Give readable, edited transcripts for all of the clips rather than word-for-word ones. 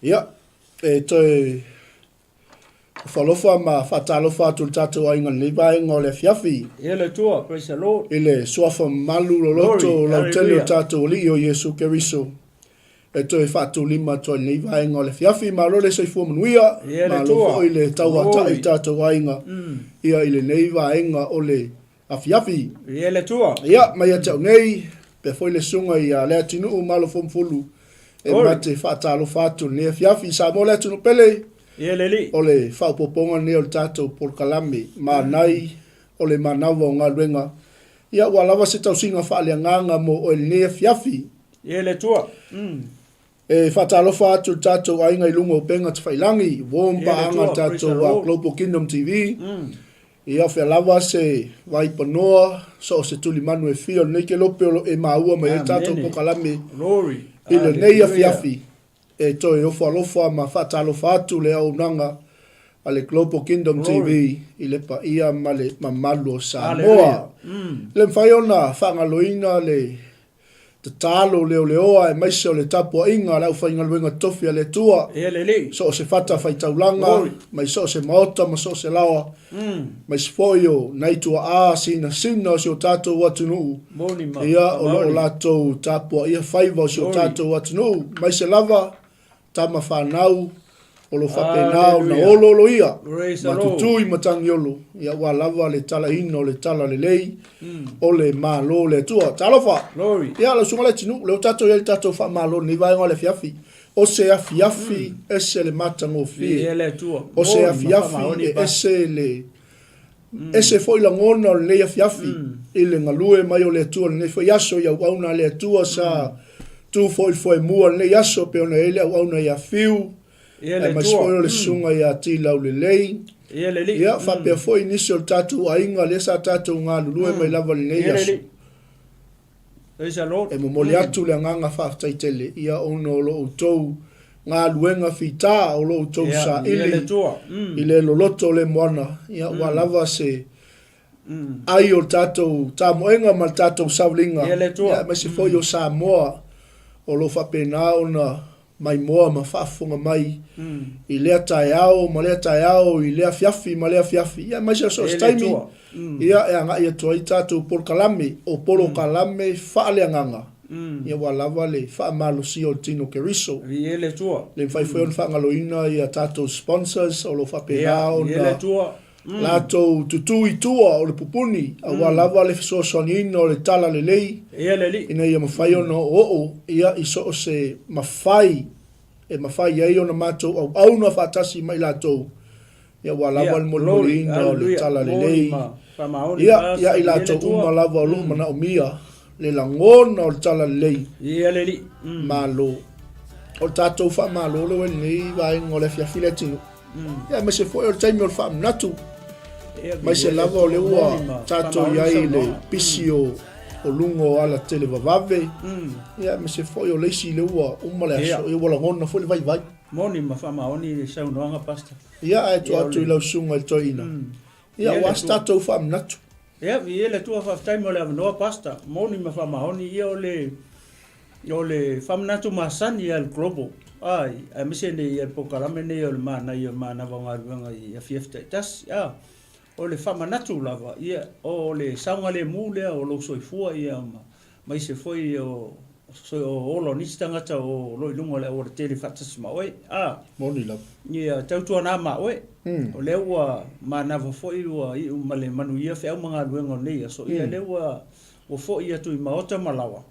Ia, e toe alofa ma faatalofa atu i le tatou aiga i lenei vaega o le afiafi. Ia le Atua, praise the Lord. I le suafa mamalu loloto Glory, lautele o hallelujah. tatou Alii o Iesu Keriso. E toe faatulima atu ai i lenei vaega o le afiafi. Malo le soifua manuia, Ia le malo Atua. foi le tauatai Glory. i tatou aiga ia i lenei vaega o le afiafi. Ia le Atua. Ia, mai ia te au nei, pea foi le susuga ia Leatinuu Malo Fomufulu e Glory. mate faatalofa atu i lenei afiafi. Samoa le atunuu pele, Ia le Alii. o le faaopoopoga lenei o le tatou polokalame Manai o le manava o galuega. Ia, ua lava se tausiga faaleagaga mo oe i lenei afiafi. Ie le Atua. E faatalofa atu i le tatou aiga i luga o upega tafailagi, warm paaga le tatou Global Kingdom TV. Ia fea lava se vaipanoa, so o se tulimanu e fia o lenei kelope o lo e maua mai ai le tatou polokalame i lenei afiafi. E toe ofo alofa ma faatalofa atu le auaunaga a le Global Kingdom TV i le paia ma le mamalu o Samoa. E le mafai ona faagaloina le Tatalo leoleoa aemaise o le tapuaiga a le aufaigaluega tofi a le Atua, so o se fata faitaulaga, mai so o se maota ma so o se laoa, aemaise foi o nai tuaa sinasina o si o tatou atunuu, ia o lo o latou tapuaia faiva o si o tatou atunuu, aemaise lava tama fanau o lo o faapena ona olooloia ma tutū i matagiolo, ia aua lava le talaina o le talalelei o le Malo o le Atua. Talofa! Ia, lau Susuga Leatinuu, lea ua tatou i ai i le tatou faamalo i lenei vaega o le afiafi. O se afiafi ese le matagofie. O se afiafi e ese le Ese foi lagona o lenei afiafi i le galue mai o le Atua i lenei foi aso i auauna a le Atua sa tu foi i le foemua i lenei aso pei ona i ai le auauna ia Fiu aemaise foi o le susuga ia Tilaulelei ia faapea foi nisi o le tatou aiga lea sa tatou galulue mai lava i lenei aso. E momoli atu le agaga faafetai tele ia ona o lo outou galuega fita, o lo outou saili i le loloto o le moana, ia ua lava se ai o le tatou tamoega ma le tatou sauliga, ia aemaise foi o Samoa o lo o faapena ona maimoa ma faafofoga mai i lea taeao ma lea taeao, i lea afiafi ma lea afiafi, ia aemaise o so o se taimi, ia e agai atu ai tatou polokalame, o polokalame faaleagaga, ia ua lava le faamalosia o le tino o Keriso. Le mafai foi ona faagaloina ia tatou sponsors o lo o faapena ona latou tutū i tua o le pupuni aua lava le fesoasoaniina o le talalelei ina ia mafai ona oooo ia i so o se mafai e mafai ai ona matou auauna faatasi ma i latou ia aua lava le molimoliina o le talalelei ia ia i latou uma lava o lo o manaomia le lagona o le talalelei. Malo. O le tatou faamalo lea ua i lenei vaega o le afiafi le atunuu. Ia, aemaise foi o le taimi o le faamanatu. Aemaise lava o lea ua tatou i ai i le pisi o o luga o ala televavave. Ia, aemaise foi o le isi lea ua uma le aso, ia ua lagona foi le vaivai. Moni ma faamaoni le saunoaga, Pastor. Ia, ae tuu atu i lau susuga i le toeaina. Ia, aua se tatou faamanatu. Ia, viia le Atua, faafetai mo le avanoa, Pastor. Moni ma faamaoni, ia o le O le faamanatu masani a le Global ai, aemaise nei le polokalame nei o le manaia o le manava o galuega i afiafi taitasi, a, o le faamanatu lava, ia, o le saogalemu lea o lou soifua, ia, ma, maise foi o, o ola o nisi tagata o lo o i luga o le aualatele faatasi ma oe, a. Moni lava. Ia, tautuana ma oe. O lea ua manava foi ua iu ma le manuia feau ma galuega o lenei aso, ia, lea ua Ua foi atu i maota ma laoa,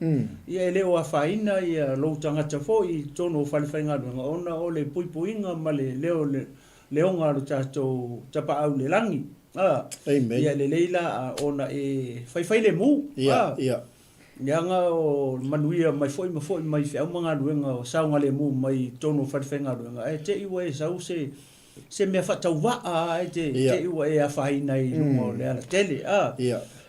ia e le o afaina ia lou tagata foi i totonu o fale faigaluega ona o le puipuiga ma le leo leoga a lo tatou Tapaau i le lagi. A, ia e lelei la ona e faifai lemu, a, leaga o le manuia mai foi ma foi mai feau ma galuega o saogalemu mai i totonu o fale faigaluega, ae te i ua e sau se se mea faatauvaa e te te i ua e afaina ai i luga o le alatele, a.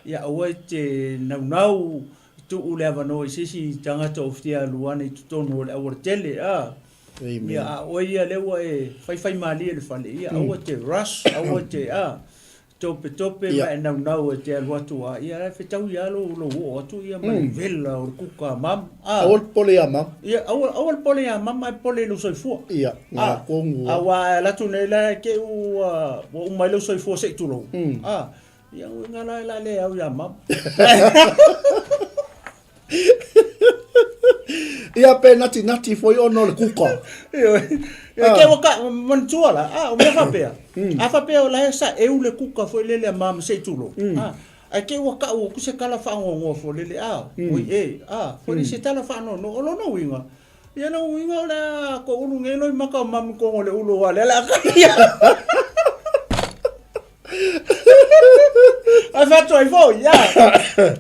Ia aua e te naunau tuu le avanoa i se isi tagata o fia alu ane i totonu o le aualatele, a. Ia a oe ia lea ua e faifai malie i le fale, ia aua e te rush, aua e te, a. Topetope ma e naunau e te alu atu a, ia e fetaui lava lou, lou oo atu ia ma le vela o le kuka a mama. A. Aua le popole ia mama. Ia, aua, aua le popole ia mama, ae popole i lou soifua. Ia, A, aua a alu atu nei la e te i ua, ua uma ai lou soifua se i tulou. A, ia uiga la o le a le au ia mama. Ia pe natinati foi ona o le kuka. Ioe. Ia ke ua ka manatua la, a o mea faapea. A faapea o la e sa eu le kuka foi lele a mama se i tulou. A ae te i ua kau atu se tala faanoanoa foi lele a, oi e, a, foi se tala faanoanoa. O lona uiga, ia lona uiga o le a toulu nei loimata o mama i totonu o le ulu aua o lea o le a kai. Ae fai atu ai foi, a.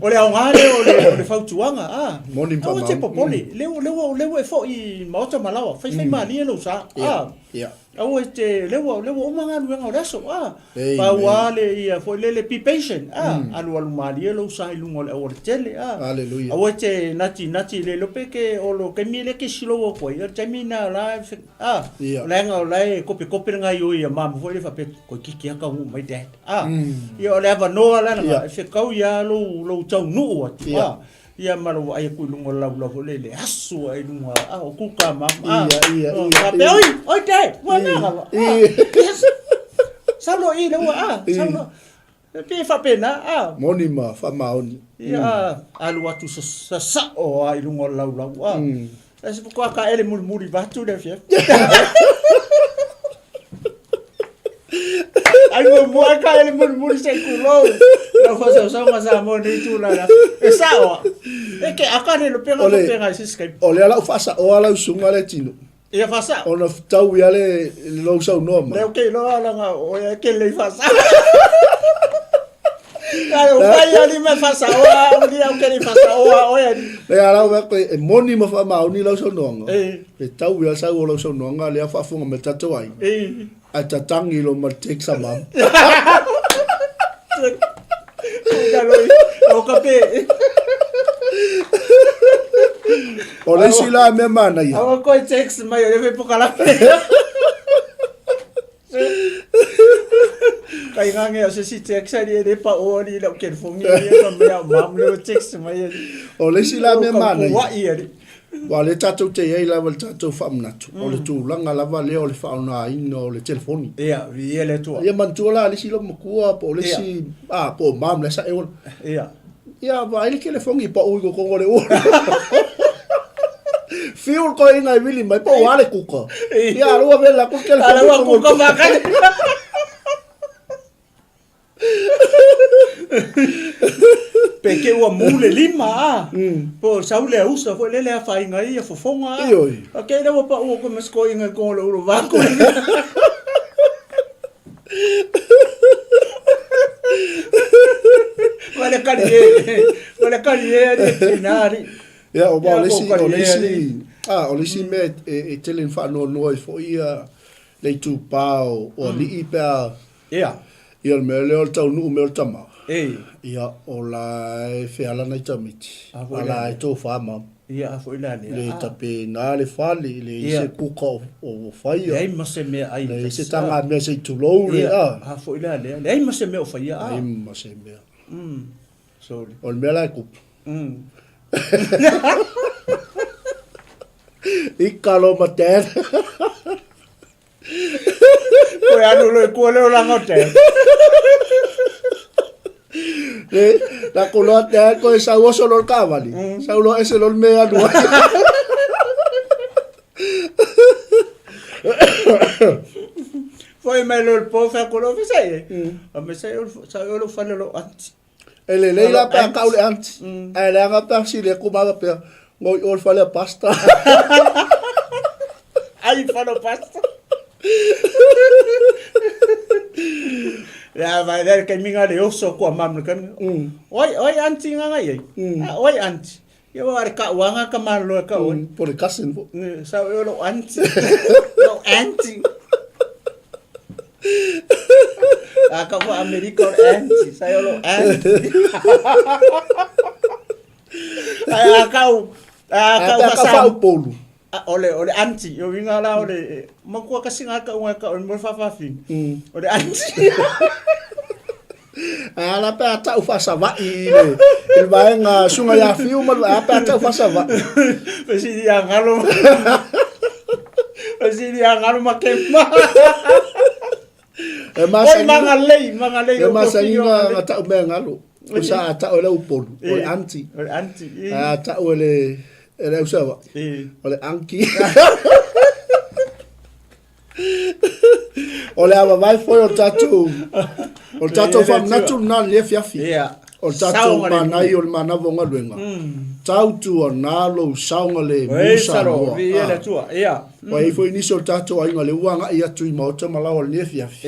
O le aoga lea o le, o le fautuaga, a. Moni ma Aua e te faamaoni. popole, lea ua, lea ua, lea ua e foi i maota ma laoa, faifai malie lou sa, a. Ia. Aua e te, lea ua, lea ua uma galuega o le aso, a. Amen. Pau lava le, ia, foi lele, be patient, a. Alualu malie lou sa i luga o le aualatele, a. Hallelujah. Aua e te natinati le iloa pe ke, o lo taimi lea e te slow atu ai, o le taimi lena o la e fe, a. Ia. O leaga o la e kopekope le gaoioi a mama foi lea faapea, Toeitiiti lava taunuu mai dad. A, ia o le avanoa la lena, e fetau ia lou, lou taunuu atu, a, ia ma lou vaai atu i luga o le laulau foi lele, asu ai i luga, a, o kuka ma, a, faapea, oi, oi dad, ua mea lava, a, yes, sau loa i le ua, a, sau loa, e pei e faapena, a. Moni ma faamaoni. Ia, alu atu sasao lava i luga o le laulau, a. Ae se faatoa taele mulimuli vaeatu le afiafi. Ai muamua ai taele mulimuli se i tulou. Lau faasaosaoga Samoa nei itula le aso. E sao a. E ke aka le lopega O le- lopega i se isi taimi. O lea la ua faasaoa lau susuga lea tino. Ia faasao. Ona fetaui lava le lou saunoa mai. Lea ou te iloa leaga o oe e te lelei faasao. Ai o fai ali me faasaoa au lia ou te lei faasaoa oe ali. Lea la ua koe e moni ma faamaoni lau saunoaga. E. Fetaui lava sau o lau saunoaga lea faafofoga mai tatou aiga. E. Ae tatagi loa ma le text a mama. O ka pe. O le isi la mea manaia. Aua koe text mai o le fe pokalame. Kai ngange o se si text ali e le pa o ali lau telefongi ali e mai au mam le text mai ali. O le isi la mea manaia. Wai ali. Aua o lea tatou te i ai lava i le tatou faamanatu, o le tulaga lava lea o le faaaogaina o le telefoni. Ia, viia le Atua. Ia manatua la le isi loomatua po o le isi, a, po o mom la e sae ola. Ia. Ia, vaai le telefoni pau i totonu o le ulu. Fiu le toeaina e vili mai, pau a le kuka. Ia, alu ave la ku telefoni. Ala ua kuka makani. Pe ke ua mu le lima a. Po o sau le ausa foi lele afaina ai ia fofoga a. Ioe. A ke le ua pau ko ma scoinga ko le ulo vaku. Ma le kari e. Ma le kari e ali tina ali. Ia, o Ia, le isi, ko o le kari e isi, ali. a, o le isi mea e tele ina faanoanoa ai foi ia le itupa o alii pe a Ia. Ia, o le mea lea o le taunuu mea o le tama. Ei. Ia, o la e feala nai tamaiti. A foi A la la e lea. tofa ma. Ia, a foi la lea. Le A. tapena le fale, le i Ia. se kuka o, o faia. Leai ma se mea ai. Le i se taga mea se i tulou le Ia, a. a foi la lea. Leai ma se mea o faia a. Leai ma se mea. Sorry. O le mea la e kupu. Ika lo ma dad. Koe alu loe kua leo langa o te. Le, la ko loa te ai koe sau oso lo le kaavale. Sau loa ese lo le mea alu ai. Foi mai loe le po fai ko lo fai sai e. A me sai o sai o lo fale lo anti. E lelei la pe a kau le aunty. Ae leaga pe a sili aku ma faapea, Ngoi o le fale a pasta. Ai fale o pasta. Ia vai le kai minga le oso kua mam le kan. Oi oi aunty nga ngai ai. Oi aunty. Ia wa re ka wanga ka malo ka oi. Po le cousin po. Sa o lo aunty. Lo aunty. A ka wa Amerika o aunty. Sa o lo aunty. Ai a kau a kau A ka faupolu. O le, o le aunty, o uiga la o le, makua kasi ngā kau ngā kau, mo le whawhawhini. O le aunty. A la pe a tau whasawai i le, i le vaega sunga ia whiu ma le a pe a tau whasawai. Fesili a ngalo. Fesili a ngalo ma ke ma. E masani. Oi mangalei, mangalei. E masani nga tau mea ngalo. O sa a tau e le upolu, o le aunty. O le aunty. A tau e le, e le ausawa. O le anki. O le avavae foi o le tatou, o le tatou faamanatu lena i lenei afiafi. O le tatou manai o le manava o galuega. Tautuana lou saogalemu Samoa. Ua i ai foi nisi o le tatou aiga lea ua agai atu i maota ma laoa i lenei afiafi.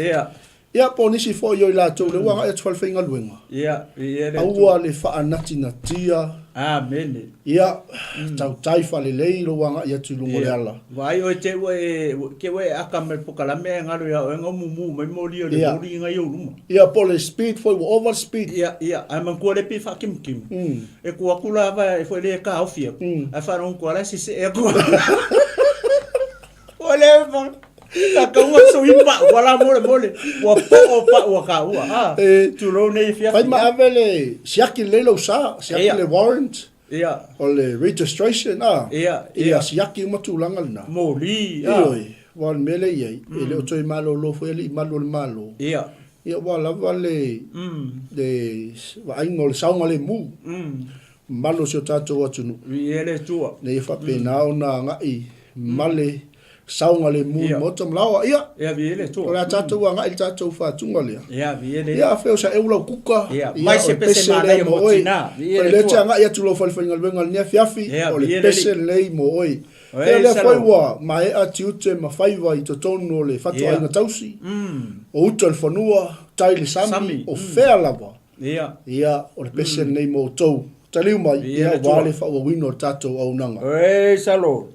Ia, po o nisi foi o i latou lea ua agai atu i falefaigaluega. Ia, viia le Atua. Aua le faanatinatia. Amene. Ia, tautai faalelei lou agai atu i luga o le ala. Vaai oe te ua e, te ua e aka mai le pokalame ae galo ia oe ga mumu mai moli o le moli i ngai ou luma. Ia, po o le speed foi ua over speed. Ia, ia, ae manatua lea pei faakimukimU. E tu atu lava e foi lea e taofi atu, ae faalogo atu lava la e sesee atu. Ua leva. Tatau sui pau ua la mole mole. Ua po'o pau a kāua. Ah, E, tulou nei afiafi. Fai ma ave le siaki lelei lou sa, siaki Ia. le warrant, Ia. o le registration, a. Ia, Ia ia. siaki uma tulaga lena. Moli, ah. Ioe, aua o le mea lea e i ai, e le o toe malolo foi alii malu o le Malo. Ia. Ia ua lava le, le vaaiga o le saogalemu. Mamalu o si o tatou atunuu. Viia le Atua. Ina ia faapena ona agai ma le saogalemu i maota ma laoa. Ia, Ia, viia le Atua. o le a tatou agai i le tatou faatuga lea. Ia, viia le. Ia, afai o saeu lau kuka, Ia, ia, mai o se le pese pese lea manaia mo mo oe. tina. Viia Fai le lea te Atua. agai atu lau falefaigaluega i lenei afiafi, Ia, o le viia le pese Alii. lenei mo oe. Oe, Ia lea foi Salome. ua maea tiute ma faiva i totonu o le fatuaiga Ia. tausi, o uta i le fanua, tai i le sami, Sami, o fea lava. Ia. Ia, o le pese lenei mo outou. Taliu mai, Viia ia, le aua Atua. le faaauauina o le tatou auaunaga. Praise the Lord.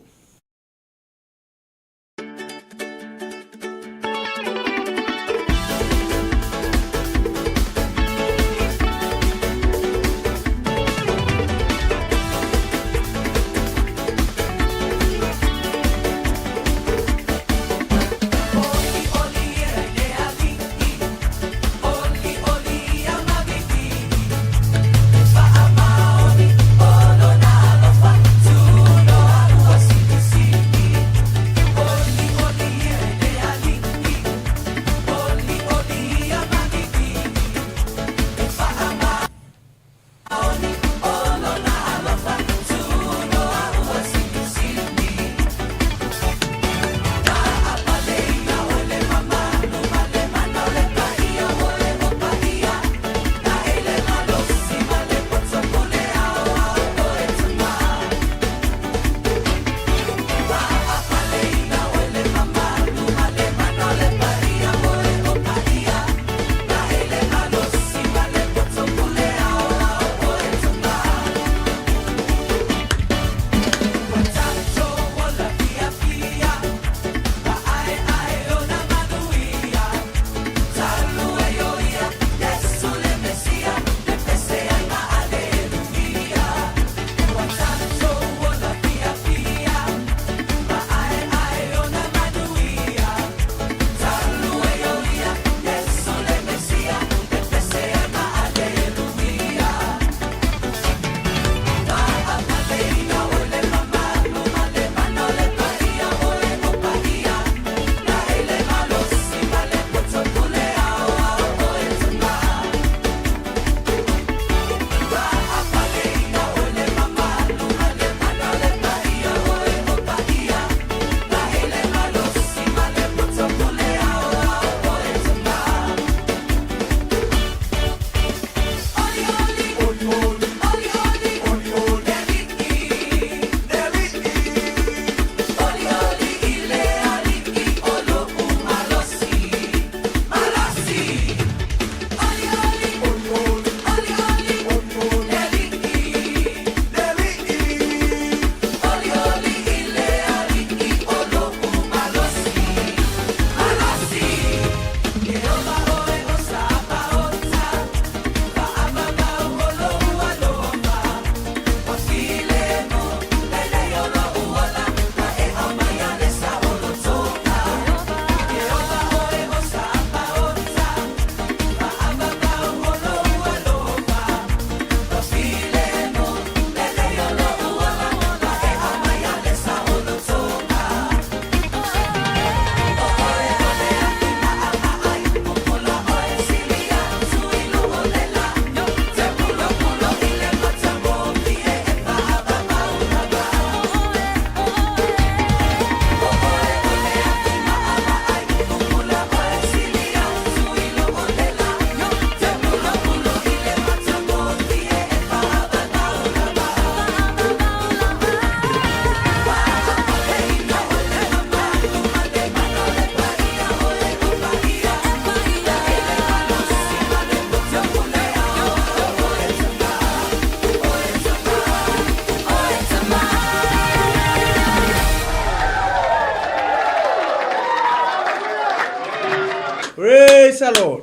Praise the Lord.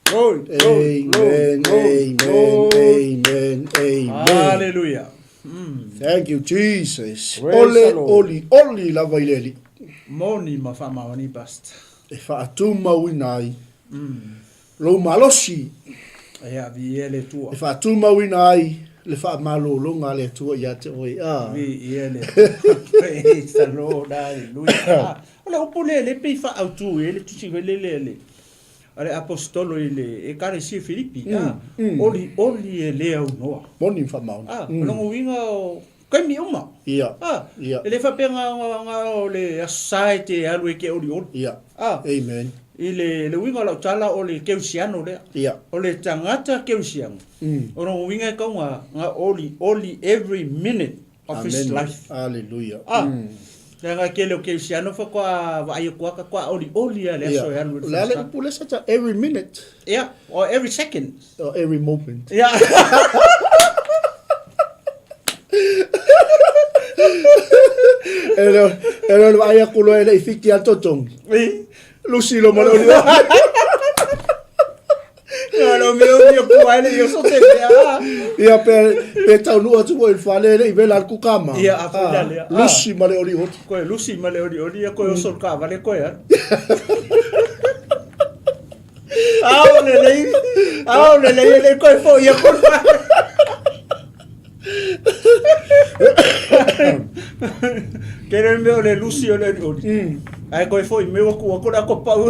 Glory, glory, glory, Amen, glory, amen, glory. amen, amen. Hallelujah. Thank you, Jesus. Praise Ole, the Lord. oli, oli lava i le Alii. Moni ma faamaoni, Pastor. E faatumauina ai lou malosi. Ia, viia le Atua. E faatumauina ai le faamalologa a le Atua ia te oe. Ah. Viia le Atua. Praise the Lord. Hallelujah. Ah, o le upu lea lea pei faaautu i ai le tusi foi lele a le a le aposetolo i le Ekalesia i Filipi, ah, olioli e le aunoa. Moni ma faamaoni. Ah, o lona uiga o taimi uma. Ia. Ah, Ia. e le faapea na, na, na o le Aso Sa e te alu e te olioli. Ia. Ah, Amen. i le, le uiga o lau tala o le keusiano lea. Ia. O le tagata keusiano, o lona uiga e tau na, na olioli every minute of his Amen. life. Hallelujah. Ah, leaga tele o keusiano faatoa vaai atu lava faatoa olioli lava le aso e alu i le O le a le Fono Sa. upu lea sa ta every minute. Ia, or every second. Or every moment. Ia. E le e le vaai atu loa e le i fiti a totogi. Lusi lo ma le oli. Ia lo mea o mea pua ele i oso te mea. Ia pe pe taunuu atu foi i le fale e le i vela le kukama. Ia, a foi la lea. Lusi ma le olioli. Koe lusi ma le olioli, ia koe oso le taavale koe alu. Ao lelei, ao lelei e le koe foi atu le fale. Kere mea o le lusi o le olioli. Ae koe foi meu aku aku le ako pau.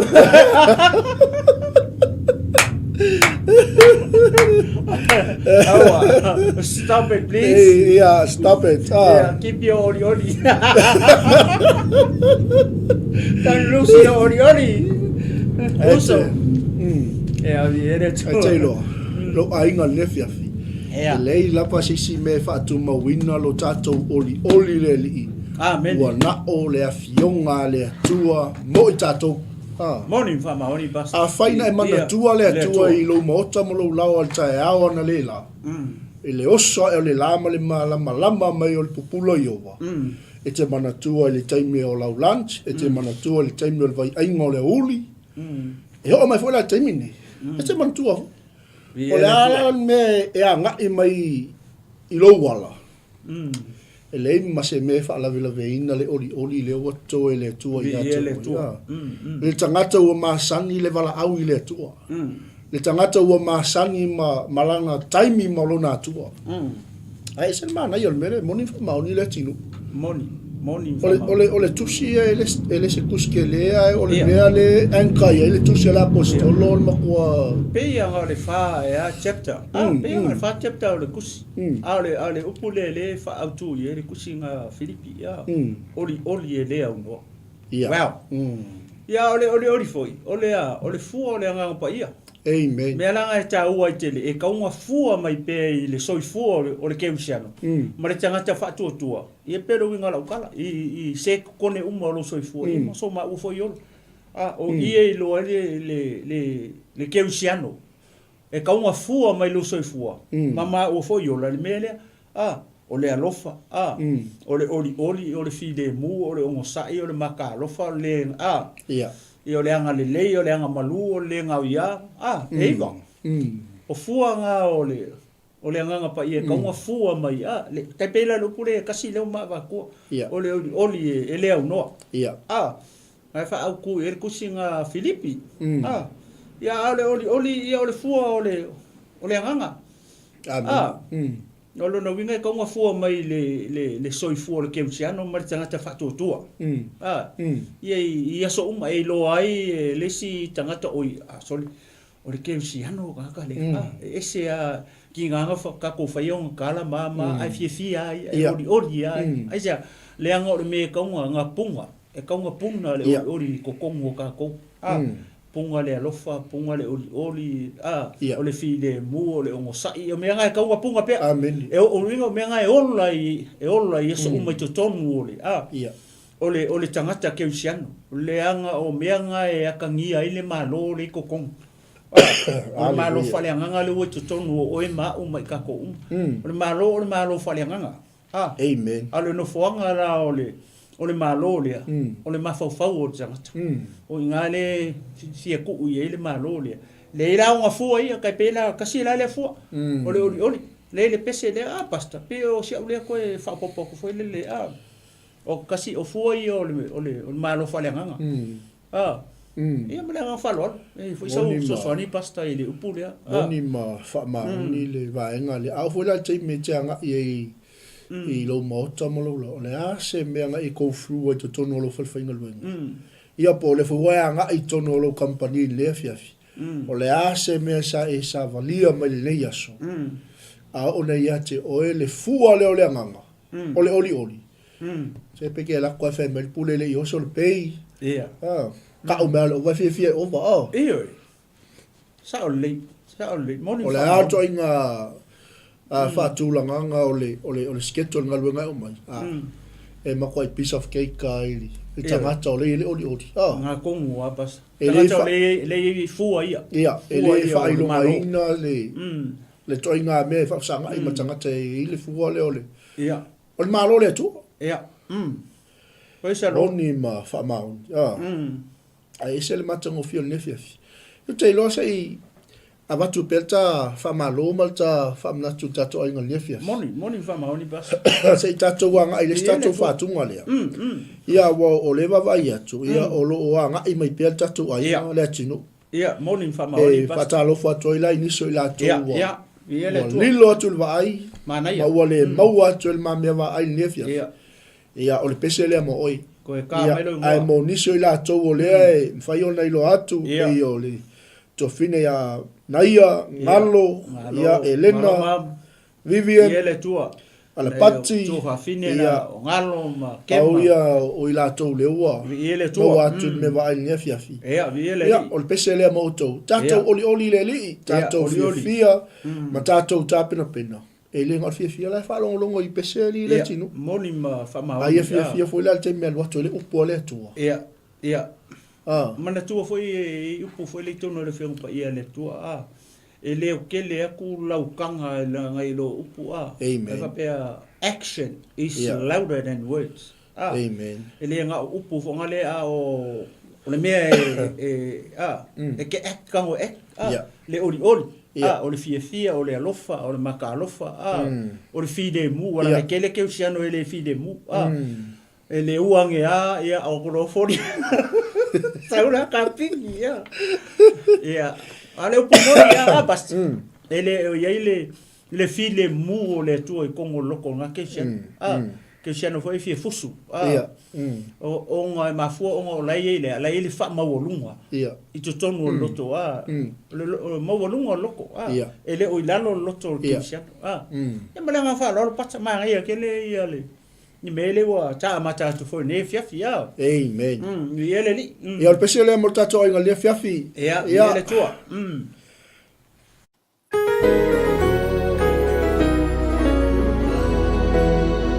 Aua, stop it please. Hey, yeah, stop it. Ah. Yeah, keep your oli oli. Don't lose your oli oli. Uso. Yeah, e Ae te iloa, lou aiga i lenei afiafi, Ea. e leai lava se isi mea e faatumauina lo tatou olioli i le Alii, Amene. ua nao le afioga a le Atua mo i tatou. A. Moni ma faamaoni, Pastor. Afai na e manatua le Atua i lou maota ma lou laoa i le taeao analeila, i le oso ae o le la ma le malamalama mai o le pupula o Iowa, e te manatua i le taimi o lau lunch, e te manatua i le taimi o le vaiaiga o le aoauli, E oo mai foi la i le taimi lenei, e te manatua foi. O le a la le mea e agai mai i lou ala, e leai ma se mea e faalavelaveina le olioli lea ua toe le Atua ia te oe. Le tagata ua masani le valaau i le Atua. Le tagata ua masani ma, ma lana taimi ma lona Atua. Ae ese le manaia o le mea lea, e moni ma faamaoni le atinuu. Moni, moni ma O le, faamaoni. o le, o le tusi ia e le, e le se tusi tele ae o le Ia. mea lea e anchor i ai le tusi a le Aposetolo o le matua. Pei lava o le fa ea chapter. Ah, pei lava o le fa chapter o le tusi. A o le, a o le upu lea lea e faaautu i ai le tusi na Filipi, ia, olioli e le aunoa. Ia. Wow. Ia, o le olioli foi, o le a, o le fua o le Agaga Paia. Amen. Mea la e taua ai tele, e tau ona fua mai pea i le soifua o le, o le kerisiano ma le tagata faatuatua, ia pei o le uiga o lau tala, i, i se kone uma o lou soifua, ia ma so maua foi ola. A, o i e iloa ai le, le, le, le kerisiano, e tau ona fua mai lou soifua ma maua foi ola i le mea lea, a, o le alofa, a, o le olioli, o le filemu, o le onosai, o le makaalofa, o le, a, Ia. Ia o le agalelei, o le agamalu, o le le gaoia, a, e iva. O fua na o le, o le Agaga Paia e tau ona fua mai, a, le, tai pei la le upu lea e kasi lea ua maavatua, o le olioli e, e le aunoa. A, na e faaautu i ai le tusi na Filipi, a, ia a o le olioli, ia o le fua o le, o le Agaga. A, O lona uiga e tau ona fua mai le, le, le soifua o le kerisiano ma le tagata faatuatua. A, ia i, i aso uma e iloa ai e le isi tagata oi, a, sorry, o le kerisiano o tagata lea. A, e ese a ki ngā nga wha, kākou whaia o ngā kala ma, ma, ai fiafia ai, ai ori ori ai. Aisea, leaga o le mea e tau ona ngā punga, e tau ona puna le ori ori i totonu o kākou. A, Punga le alofa, punga le olioli, a, Ia. o le filemu, o le onosai, o mea nga e kaua punga pea. Amene. E o uiga o mea nga e ola i, e ola i aso uma i totonu o le, a, Ia. o le, o le tagata kerisiano. Leaga o mea nga e akagia ai le Malo le i totonu. A, o le Malo Hallelujah. faaleagaga lea ua i totonu o oe ma au ma i kakou uma. O le Malo o le Malo faaleagaga. A, Amen. a o le nofoaga la o le. O le Malo lea, o le mafaufau o le tagata. O i ina lea e fia tuu i ai le Malo lea. Leai la ona fua ia, tai pei la, tasi la lea fua, o le olioli. Leai le pese lea, ah Pastor, pei o si au lea toe faaopoopo atu foi lele, ah, o tasi, o fua ia o le, o le, o le Malo faaleagaga. Ah, ia ma le agaga faaaloalo. E i ai foi sau fesoasoani Pastor i le upu lea. Moni ma faamaoni le vaega lea. A oo foi la i le taimi e te agai ai i lou maota ma lou laoa, o le a se mea na e go through ai i totonu o lou falefaigaluega? Ia po o lea foi ua e agai i totonu o lou kamupani i lenei afiafi, o le a se mea sa e savalia mai lenei aso, a oo nei ia te oe le fua lea o le agaga, o le olioli. Se pe ke lako e fai mai le pule le i oso le pei. Ia. Ah, ka'u mea le ova e fiafia e ova, oh. Ioe. Sao lelei, sao lelei. Moni O le a ituaiga faatulagaga o le o le o le schedule o le galuega e aumai, a e matuai piece of cake lava i le tagata o lea e i ai le olioli. A. Ga tonu lava Pastor. E le Tagata o lea e i lea e i ai fua ia. Ia, e le faailogaina le le ituaiga mea e faafesagai ma tagata e i ai le fua lea o le Ia. O le Malo o le Atua. Ia. Praise the Lord. Moni ma faamaoni. A. Ae ese le matagofie o lenei afiafi. Ou te iloa se i avatu pea le ta faamalo ma le ta faamanatu i le tatou aiga i lenei afiafi. Moni, moni ma faamaoni Pastor. Se i tatou agai i le isi tatou faatuga lea. Ia, aua o lea e vaavaai atu, ia, o lo o agai mai pea le tatou aiga, le atunuu. Ia, moni ma faamaoni E Pastor. faatalofa atu ai la i nisi o i latou Ia, ua, ia, ia le ua Atua. lilo atu i le vaai, Manaia. ma ua le maua atu e le ma mea vaai i lenei afiafi. Ia. Ia, o le pese lea mo oe. Koe ka Ia, mai lou igoa. ae mo nisi o i latou o lea e mafai ona iloa atu, Ia. pei o le tuafine ia Naia, Galo, Galo, ia Elena, Galo ma Vivian, Ia le Atua. Alapati, Tuafafine ia, na o Galo ma Kema. pau ia o i latou lea ua Viia le Atua. maua atu i le mea vaai i lenei afiafi. Ia, viia le Ia, Alii. o le pese lea mo outou. Tatou Ia. olioli i le Alii, tatou olioli. fiafia ma tatou tapenapena. E le na o le fiafia la e faalogologo i pese alii le Ia, atinuu. moni ma faamaoni. A ia fiafia foi la i le taimi e alu atu ai le upu a le Atua. Ia, ia. A. Manatua foi e i upu foi lea i totonu o le Afioga Paia a le Atua, a, e leo tele atu lau taga i nai lo upu, a. Amen. E faapea, action is Ia. louder than words. A. Amen. E le na o upu foi lea, a o, o le mea e, e, a, e ke act tago e act, a, Ia. le olioli. Ia. A, o le fiafia, o le alofa, o le makaalofa, a, o le filemu, ua Ia. laga tele kerisiano e le filemu, a, e le ua age a, ia, o kolo foli. Sau la kapini, ia. Ia, a le upu moni, ia, a, basta. E le, o i ai le, le filemu o le Atua i totonu o le loto o lena kerisiano. A, kerisiano foi e fia fusu, a, Ia. o, ona e mafua ona o la e i ai le, la e i ai le faamaualuga. Ia. I totonu o le loto, a, o le o le maualuga o le loto, a, Ia. e le o i lalo le loto o le Ia. kerisiano, a. Ia ma le agaga faaaloalo, pata manaia tele ia le, ni mea lea ua taamata atu foi i lenei afiafi, a. Amen. Ia le Alii. Ia, o le pese lea mo le tatou aiga i lenei afiafi. Ia, ia le Atua.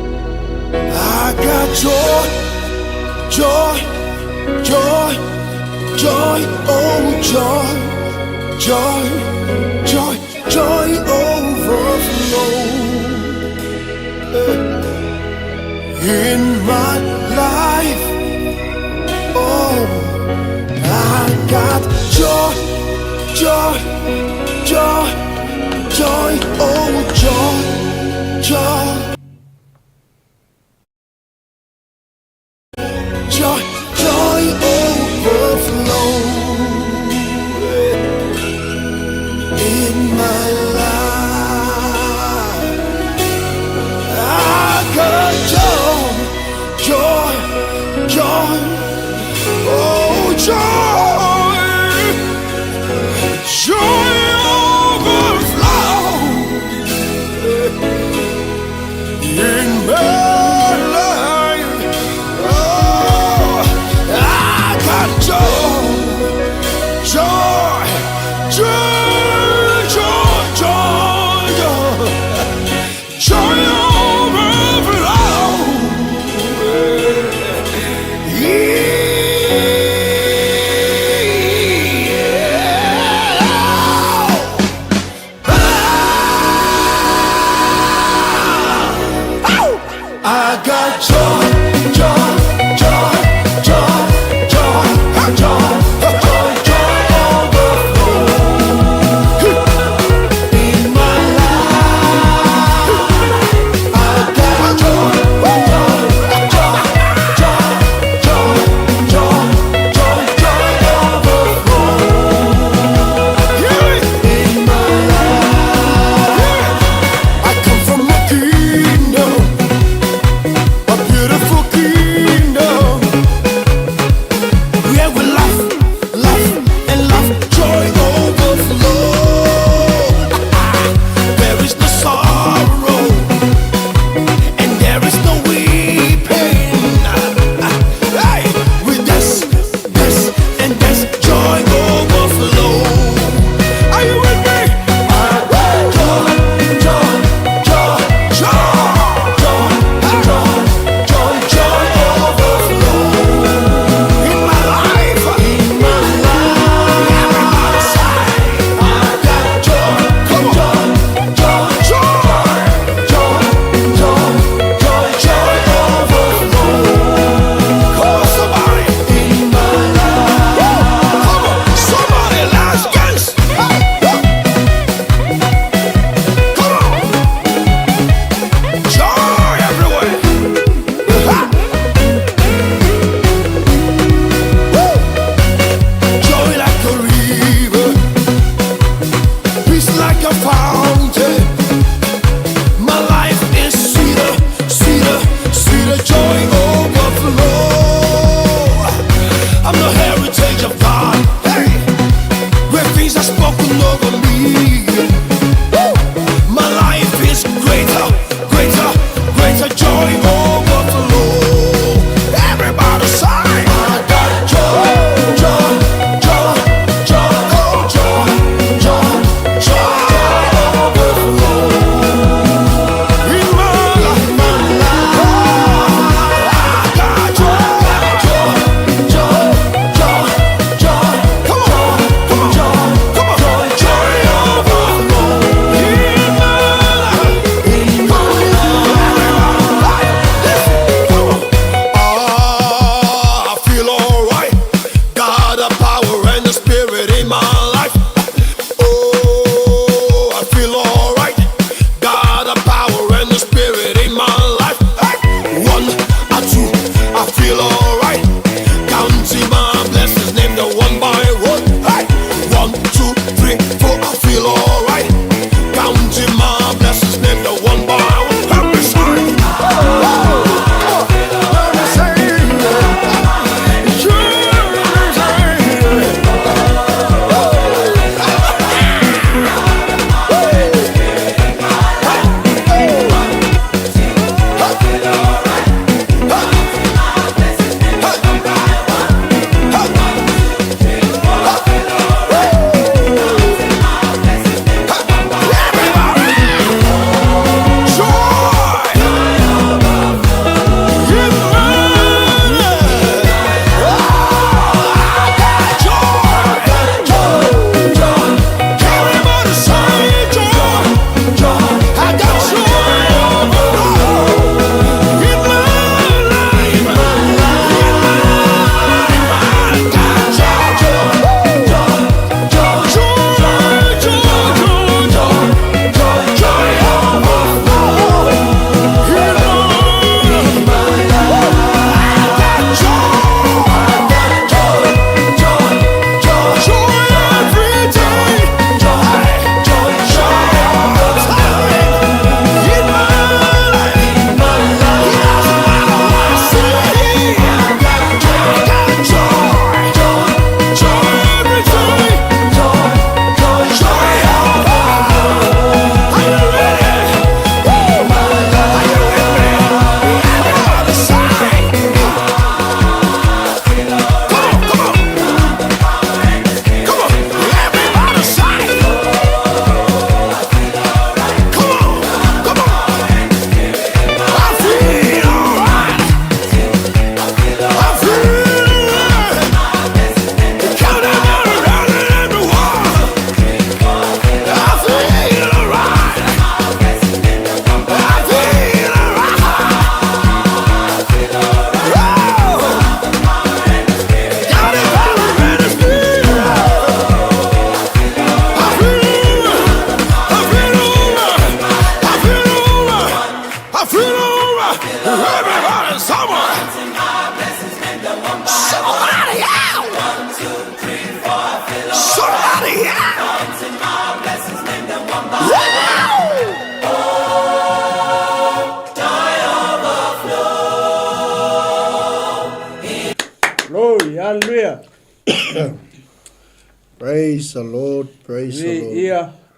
I got joy, joy, joy, joy, oh joy, joy, joy, joy overflow in my life. Oh, I got joy, joy, joy, joy, oh joy, joy. Joy, joy overflow in my life. I got joy, joy, joy, oh joy, joy overflow in my life. Oh, I got joy, joy, joy, joy, joy, joy, joy overflow. Yeah. I got joy, joy.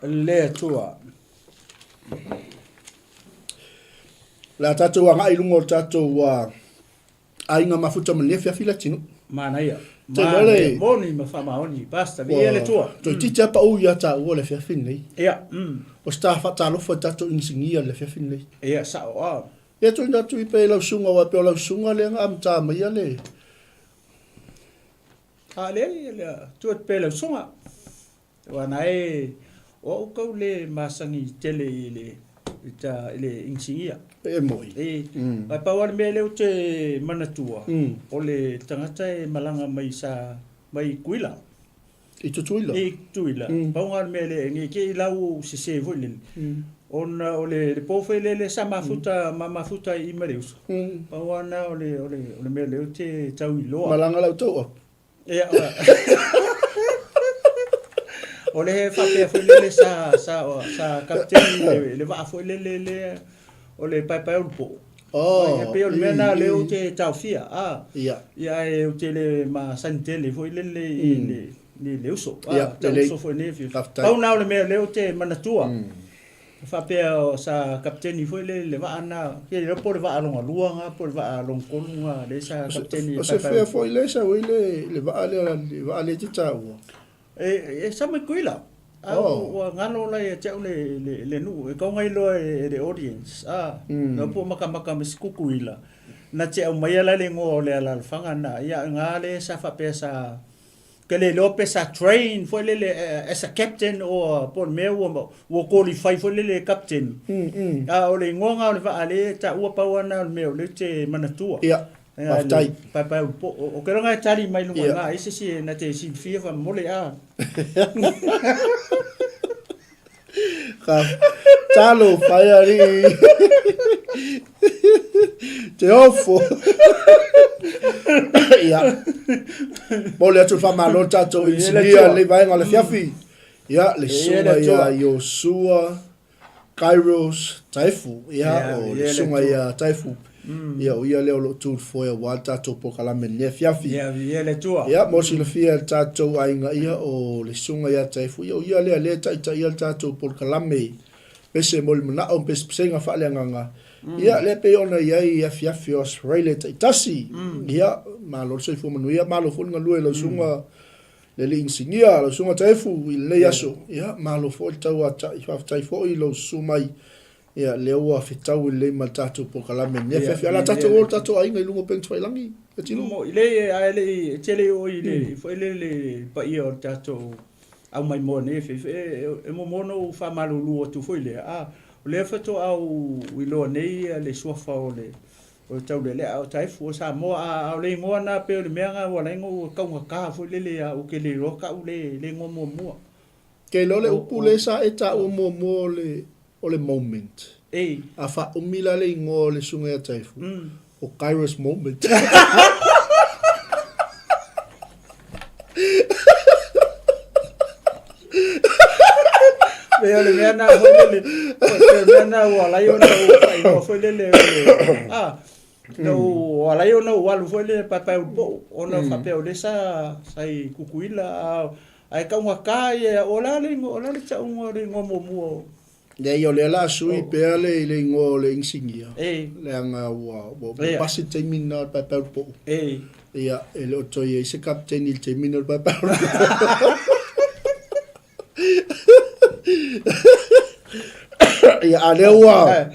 Le Atua. O le a tatou agai i luga o le tatou aiga mafuta ma lenei afiafi Leatinuu. Manaia. Manaia. Moni ma faamaoni. Pastor, viia le Atua. Toeitiiti lava pau ia taua i le afiafi lenei. Ia. O se ta faatalofa i tatou inisinia i le afiafi lenei. Ia, sao. A. Ia tuuina atu i pea i lau susuga aua e pei o lau susuga lea na amata maia le. A leai, le tuu atu pea i lau susuga. Aua na e, o au kau le masani tele i le, i ta, i le inisinia. E moi. E, mm. Ae pau lava le mea lea ou te manatua, o le tagata e malaga mai sa, mai Tutuila. I Tutuila? I Tutuila. Pau lava le mea lea, ne i te i la ua ou sese foi lele, ona o le, le po foi lele sa mafuta, ma mafuta ai i ma le uso. Pau lava lena o le, o le, o le mea lea ou te tau iloa. Malaga lau tau apu. Ia, o le faapea foi lele sa, sa, sa kapiteni le, le vaa foi lele lea o le paepae o le poo. Oh, E pei o le mea na lea ou te taofia. Ah, Ia. ia ae ou te le masani tele foi lele i le, i le uso. Ia, Ah, ta lelei. uso foi nei fiafia. Faafetai. Pau na o le mea lea ou te manatua. Faapea sa kapiteni foi lele i le vaa na, ke iloa po o le vaa lona lua na po o le vaa lona tolu na lea sa kapiteni O se fea foi lea sa ui le le vaa lea le vaa lea e te taua? E sa mai Tutuila. A ua galo la ia te au le le le nuu e tatau ona iloa e le audience a. Na po makamaka ma si Tutuila na te aumaia la le igoa o le alalafaga na ia na lea sa faapea sa Ke le iloa pe sa train foi lele as a captain or po o le mea ua ua qualify foi lele e captain. A o le igoa na o le vaa lea e taua pau lava na o le mea o lea ou te manatua. Ia, faafetai. Paepae o le po. Ou te iloa na e tali mai luga i ina ai se isi na te silafia faamolemole a. Ka talofa e alii. Te ofo. Ia. Momoli atu le faamalo le tatou inisinia lenei vaega o le afiafi. Ia, le susuga ia Iosua Kairos Taefu. Ia, o le susuga ia Taefu. Ia, o ia lea o lo o tu i le foe aua le tatou polokalame i lenei afiafi. Ia, viia le Atua. Ia, mo le silafia e le tatou aiga, ia, o le susuga ia Taefu, ia, o ia lea lea e taitaia le tatou polokalame, pese mo le manao ma pesepesega faaleagaga. Ia, lea pei ona i ai i afiafi o Australia taitasi. Ia, malo le soifua manuia, malo foi le galue i lau susuga le alii inisinia, lau susuga Taefu i lenei aso. Ia, malo foi le tauatai, faafetai foi i lou susu mai. Ia, lea ua fetau lelei ma le tatou polokalame i lenei afiafi. A o le a tatou o le tatou aiga i luga o upega tafailagi, Leatinuu? Mo, le, ae le i, e te le i oo i le, foi lele i le paia o le tatou aumaimoa nei afiafi, e, e muamua ona ou faamalulu atu foi lea, a, o lea faatoa ou iloa nei le suafa o le, o le Taulealea, o Taefu o Samoa, a, a o le igoa lena pei o le mea lena ua ala ai ona ou taugata foi lele, a ou te le iloa kau le, le igoa muamua. Ke iloa le upu lea sa e taua muamua o le o le moment. Ei. A faaumi la le igoa o le susuga ia Taefu, o Kairos moment. Pei o le mea na foi lele, pei o le mea na ua ala ai ona ou faaigoa foi lele o le, a, na ua ala ai ona ou alu foi lele paepae ulu po'o, ona faapea o lea sa, sa i Tutuila, a, Ae taugata ia, o le a le igoa, o le a le tauga o le igoa muamua o. Leai, o lea o le a sui pea le le igoa o le inisinia, leaga ua ua pasi le taimi lena o le paepae o le poo. Ia, e le o toe i ai se kapiteni i le taimi lena o le paepae o le poo. Ia, a lea ua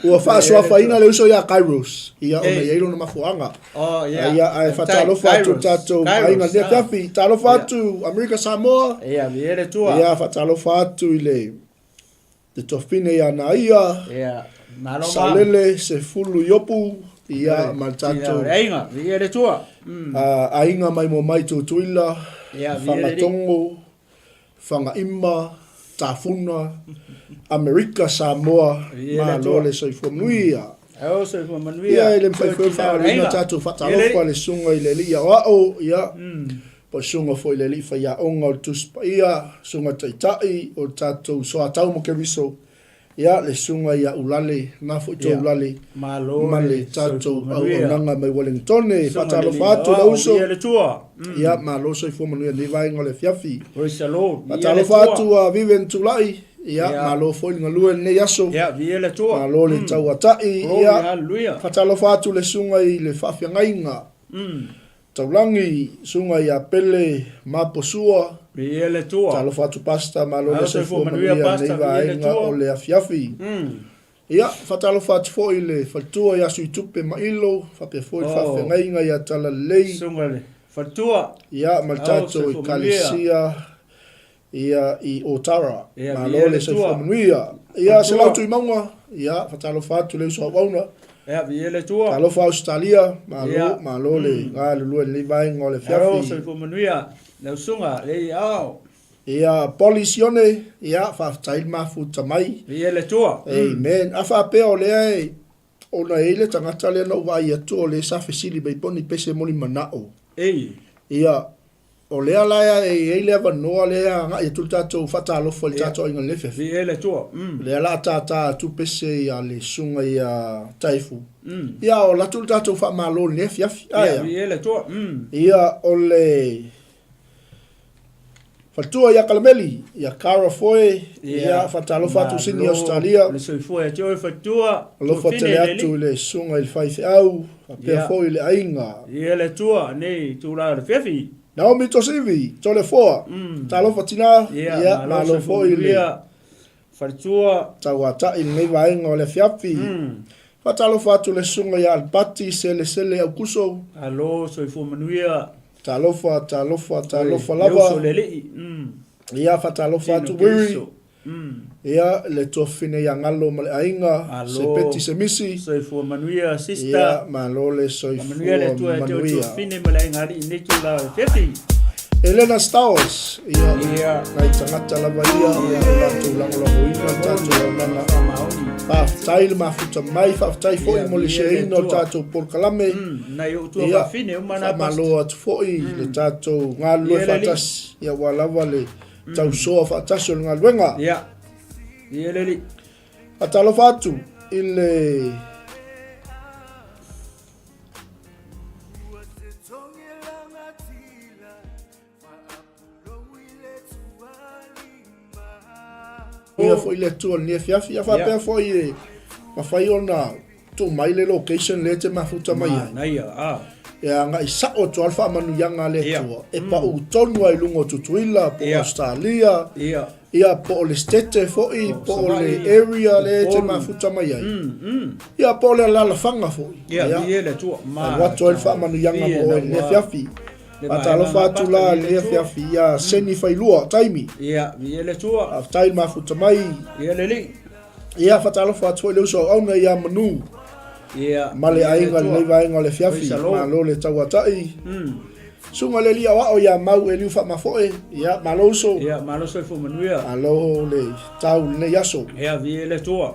ua faasuafaina le uso ia Kairos, ia ona i ai lona mafuaaga. Oh, yeah. Ia, ae faatalofa atu tatou aiga i le afiafi. Talofa atu Amerika Samoa. Ia, viia le Atua. Ia, faatalofa atu i le le tuafafine ia Naia. Ia, malo ma. Saolele Sefulu Iopu, ia, ma le tatou. Ia, aiga, viia le Atua. Aiga mai mo mai Tutuila, Ia, viia le Alii. Fagatogo, Fagaima, Tafuna, Amerika, Samoa, Malo le soifua manuia. Ao soifua manuia. Ia e le mafai foi ona faaaluina tatou faatalofa i le susuga i le Alii Aoao, ia, po o le susuga foi i le Alii Faiaoga o le Tusi Paia, Susuga Taitai o le tatou Soatau ma Keriso. Ia, le susuga ia Ulale, na foi tou Ulale, ma le tatou auaunaga mai Wellingtone. Faatalofa atu le uso. Ia, malo soifua manuia i lenei vaega o le afiafi. Faatalofa atu a Vivian Tulai. Ia, malo foi le galue i lenei aso. Malo le tauatai. Ia, faatalofa atu le susuga i le faafeagaiga. Taulagi, Susuga ia Pele Maposua. Viia le Atua. Talofa atu Pastor, malo le soifua manuia lenei vaega o le afiafi. Ia, faatalofa atu foi i le faletua ia Suitupe Mailo, faapea foi le faafeagaiga ia Talalelei. Susuga i le faletua. Ia, ma le tatou Ekalesia Ia i Otara. Ia, Malo viia le le soifua Atua. manuia. Ia, Atua. Selau Tuimauga, ia, faatalofa atu le uso auauna. Ia, viia le Atua. Talofa Ausetalia, malo, Ia. malo le galulue i lenei vaega o le Alo, afiafi. soifua manuia lau susuga, le ao. Ia, Polly Sione, ia, faafetai le mafuta mai. Viia le Atua. Amen. A faapea o lea e, ona e i ai le tagata lea na ou vaai atu o lea sa fesili mai po o ni pese mo ni manao. Ei. Ia, O lea la e i ai le avanoa lea e agai atu le tatou faatalofa i le tatou aiga i lenei afiafi. Viia le Atua. O lea la a tātā atu pese ia le susuga ia Taefu. Ia o alu atu le tatou faamalo i lenei afiafi. Ae a? Viia le Atua. Ia o le faletua ia Kalameli, ia Cara Foe, ia faatalofa atu Sydney Australia. Le soifua ia te oe faletua. Alofa tele atu i le susuga i le faifeau, faapea foi le aiga. Viia le Atua nei itula o le afiafi. Naomi Tosivi, Toleafoa, talofa tina, ia malo foi i le Faletua. Tauatai i lenei vaega o le afiafi. Faatalofa atu le susuga ia Alipati Selesele Aukuso. Malo soifua manuia. Talofa, talofa, talofa lava. Le uso le alii. Ia faatalofa atu Wiri. Ia, le tuafafine ia Galo ma le aiga, se Peti se Misi. Soifua manuia sister. Ia, malo le soifua manuia. Manuia le Atua ia te oe tuafafine ma le aiga alii i lenei itula o le afiafi. Elena Stowers, ia, nai tagata lava ia, ia o latou lagolagoina le tatou auaunaga. Faafetai le mafuta mai, faafetai foi mo le share-ina o le tatou polokalame. Ia, faamalo atu foi le tatou galulue faatasi, ia aua lava le tausoa faatasi o le galuega. Ia. Ia le alii. Faatalofa atu i le Ia foi le Atua i lenei afiafi. Ia faapea foi e mafai ona tuu mai le location lea e te mafuta mai ai. Manaia, a. E agai sao atu lava le faamanuiaga a le Atua, e pau tonu lava i luga o Tutuila, po o Ausetalia, ia, po o le Setete foi, po o le area lea e te mafuta mai ai, ia, po o le alaalafaga foi. Ia, alu atu ai le faamanuiaga mo oe i lenei afiafi. Faatalofa atu la i lenei afiafi ia Seni Failua Taimi. Ia, viia le Atua. Faafetai le mafuta mai. Ia le Alii. Ia, faatalofa atu foi i le uso auauna ia Manu. Ia. Ma le aiga i lenei vaega o le afiafi. Malo le tauatai. Susuga i le Alii Aoao ia Mau Eliu Faamafoe. Ia, malo uso. Ia, malo soifua manuia. Malo le tau i lenei aso. Ia, viia le Atua.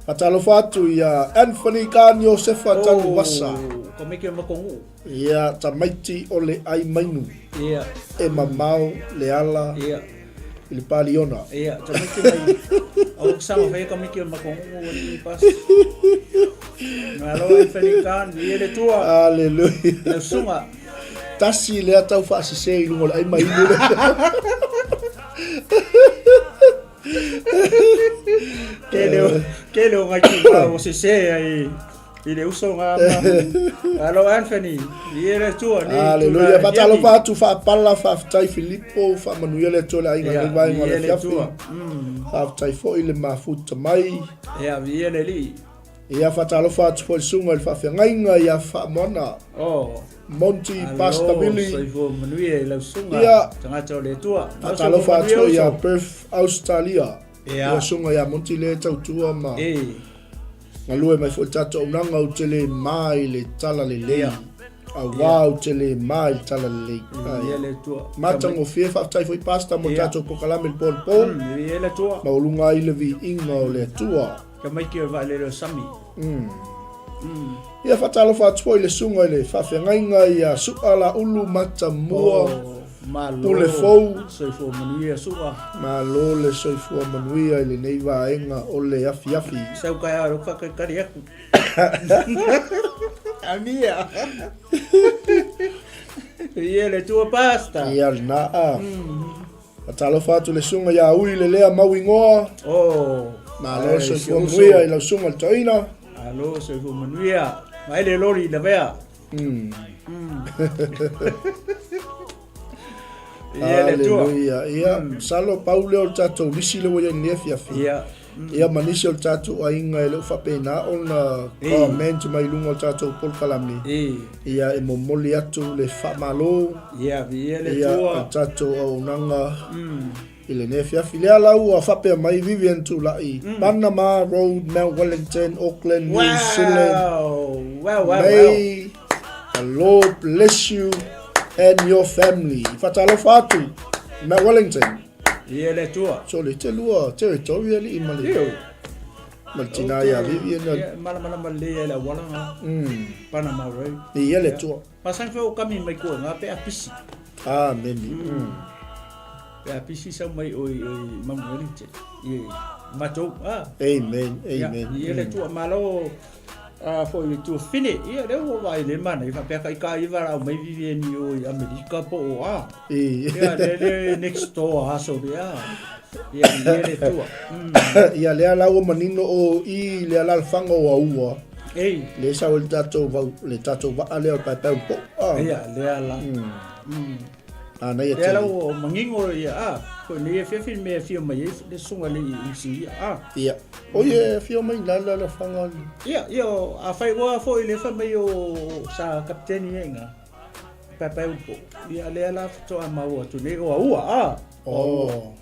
Faatalofa atu ia Anthony Kan Iosefa Tanuvasa. Oh, tamaiti o le matou nuu. Ia, tamaiti o le ai mainu. Ia. E mamao le ala. Ia. I le paliona. Ia, tamaiti mai. Au saga fai tamaiti o le matou nuu ua ni pas. Malo Anthony Kan, ia le tua. Hallelujah. Lau susuga. Tasi lea tau faasese i luga o le ai mainu lea. Tele o, tele o ngai tū o sese ai i le uso ngā ma. Alo Anthony, i e le tua ni. Hallelujah. Faatalofa atu faapala faafetai Filipo, faamanuia le Atua i le aiga i lenei vaega o le afiafi. Faafetai foi le mafuta mai. Ia, viia le Alii. Ia faatalofa atu foi i le susuga i le faafeagaiga ia Faamoana. Oh. Monty Pastor Billy. Soifua manuia i lau susuga. Ia. Tagata o le Atua. Faatalofa atu foi ia Perth Australia. Ia. Ia susuga ia Monty lea e tautua ma. E. Galue mai foi le tatou auaunaga ou te le ma i le talalelei. Ia. Aua ou te le ma i le talalelei. Ia le Atua. Matagofie faafetai foi Pastor mo le tatou polokalame i le po anapo. Ia le Atua. Maualuga ai le viiga o le Atua. Tamaiti o le vaalele o Sami. Ia faatalofa atu foi i le susuga i le faafeagaiga ia Su'a Laulu Matamua. Oh, Malo Pule fou. Soifua manuia Su'a. Malo le soifua manuia i lenei vaega o le afiafi. Sau taeao lea ua faatalitali atu. Amia. Ia le Atua Pastor. Ia lena a. Faatalofa atu i le susuga ia Ui Lelea Mauigoa. Oh. Malo le soifua manuia i lau susuga i le toeaina. Malo soifua manuia. Vaai le loli i lavea. Ia le Atua. Aleluia. Ia, masalo pau lea o le tatou lisi lea ua i ai i lenei afiafi. Ia. Ia ma nisi o le tatou aiga e le o faapena ona comment mai i luga o le tatou polokalame. Ia e momoli atu le faamalo. Ia, viia le Ia, Atua. o le tatou auaunaga i lenei afiafi. Lea la ua faapea mai Vivian Tulai, Panama Road, Mount Wellington, Auckland, New Zealand. Wow. Wow, wow, wow. May the Lord bless you and your family. Faatalofa atu, Mount Wellington. Ia le Atua. So le te lua territory alii ma le Io. ma le tina ia Vivian. Ia, malamalama lelei ai le auala na. Panama Road. Ia le Atua. Masani foi o kami mai koe nga pe a pisi. Ameni. Pe a pisi sau mai oi oi Mount Wellington. Ia matou. Ah. Amen. Amen. Ia le Atua malo a foi le tuafine. Ia lea ua vaai le manaia faapea kai ka iva la aumai Vivian i o i Amerika po o a. Ia le le next door a so le a. Ia ia le Atua. Ia lea la ua manino o i le alaalafaga o Aua. Ei. Le sau ai le tatou vau le tatou vaa lea o le paepae o le po'o. Ia lea la. Manaia Lea la tele. ua manino ia a. Foi nei afiafi le mea e afio mai ai le susuga i le inisinia a. Ia. O ia e afio mai i le alaalafaga o le. Ia, ia, afai ua foi le fai mai o sa kapiteni ai ina paepae o le po'o. Ia lea la faatoa maua atu nei o Aua a. Oh.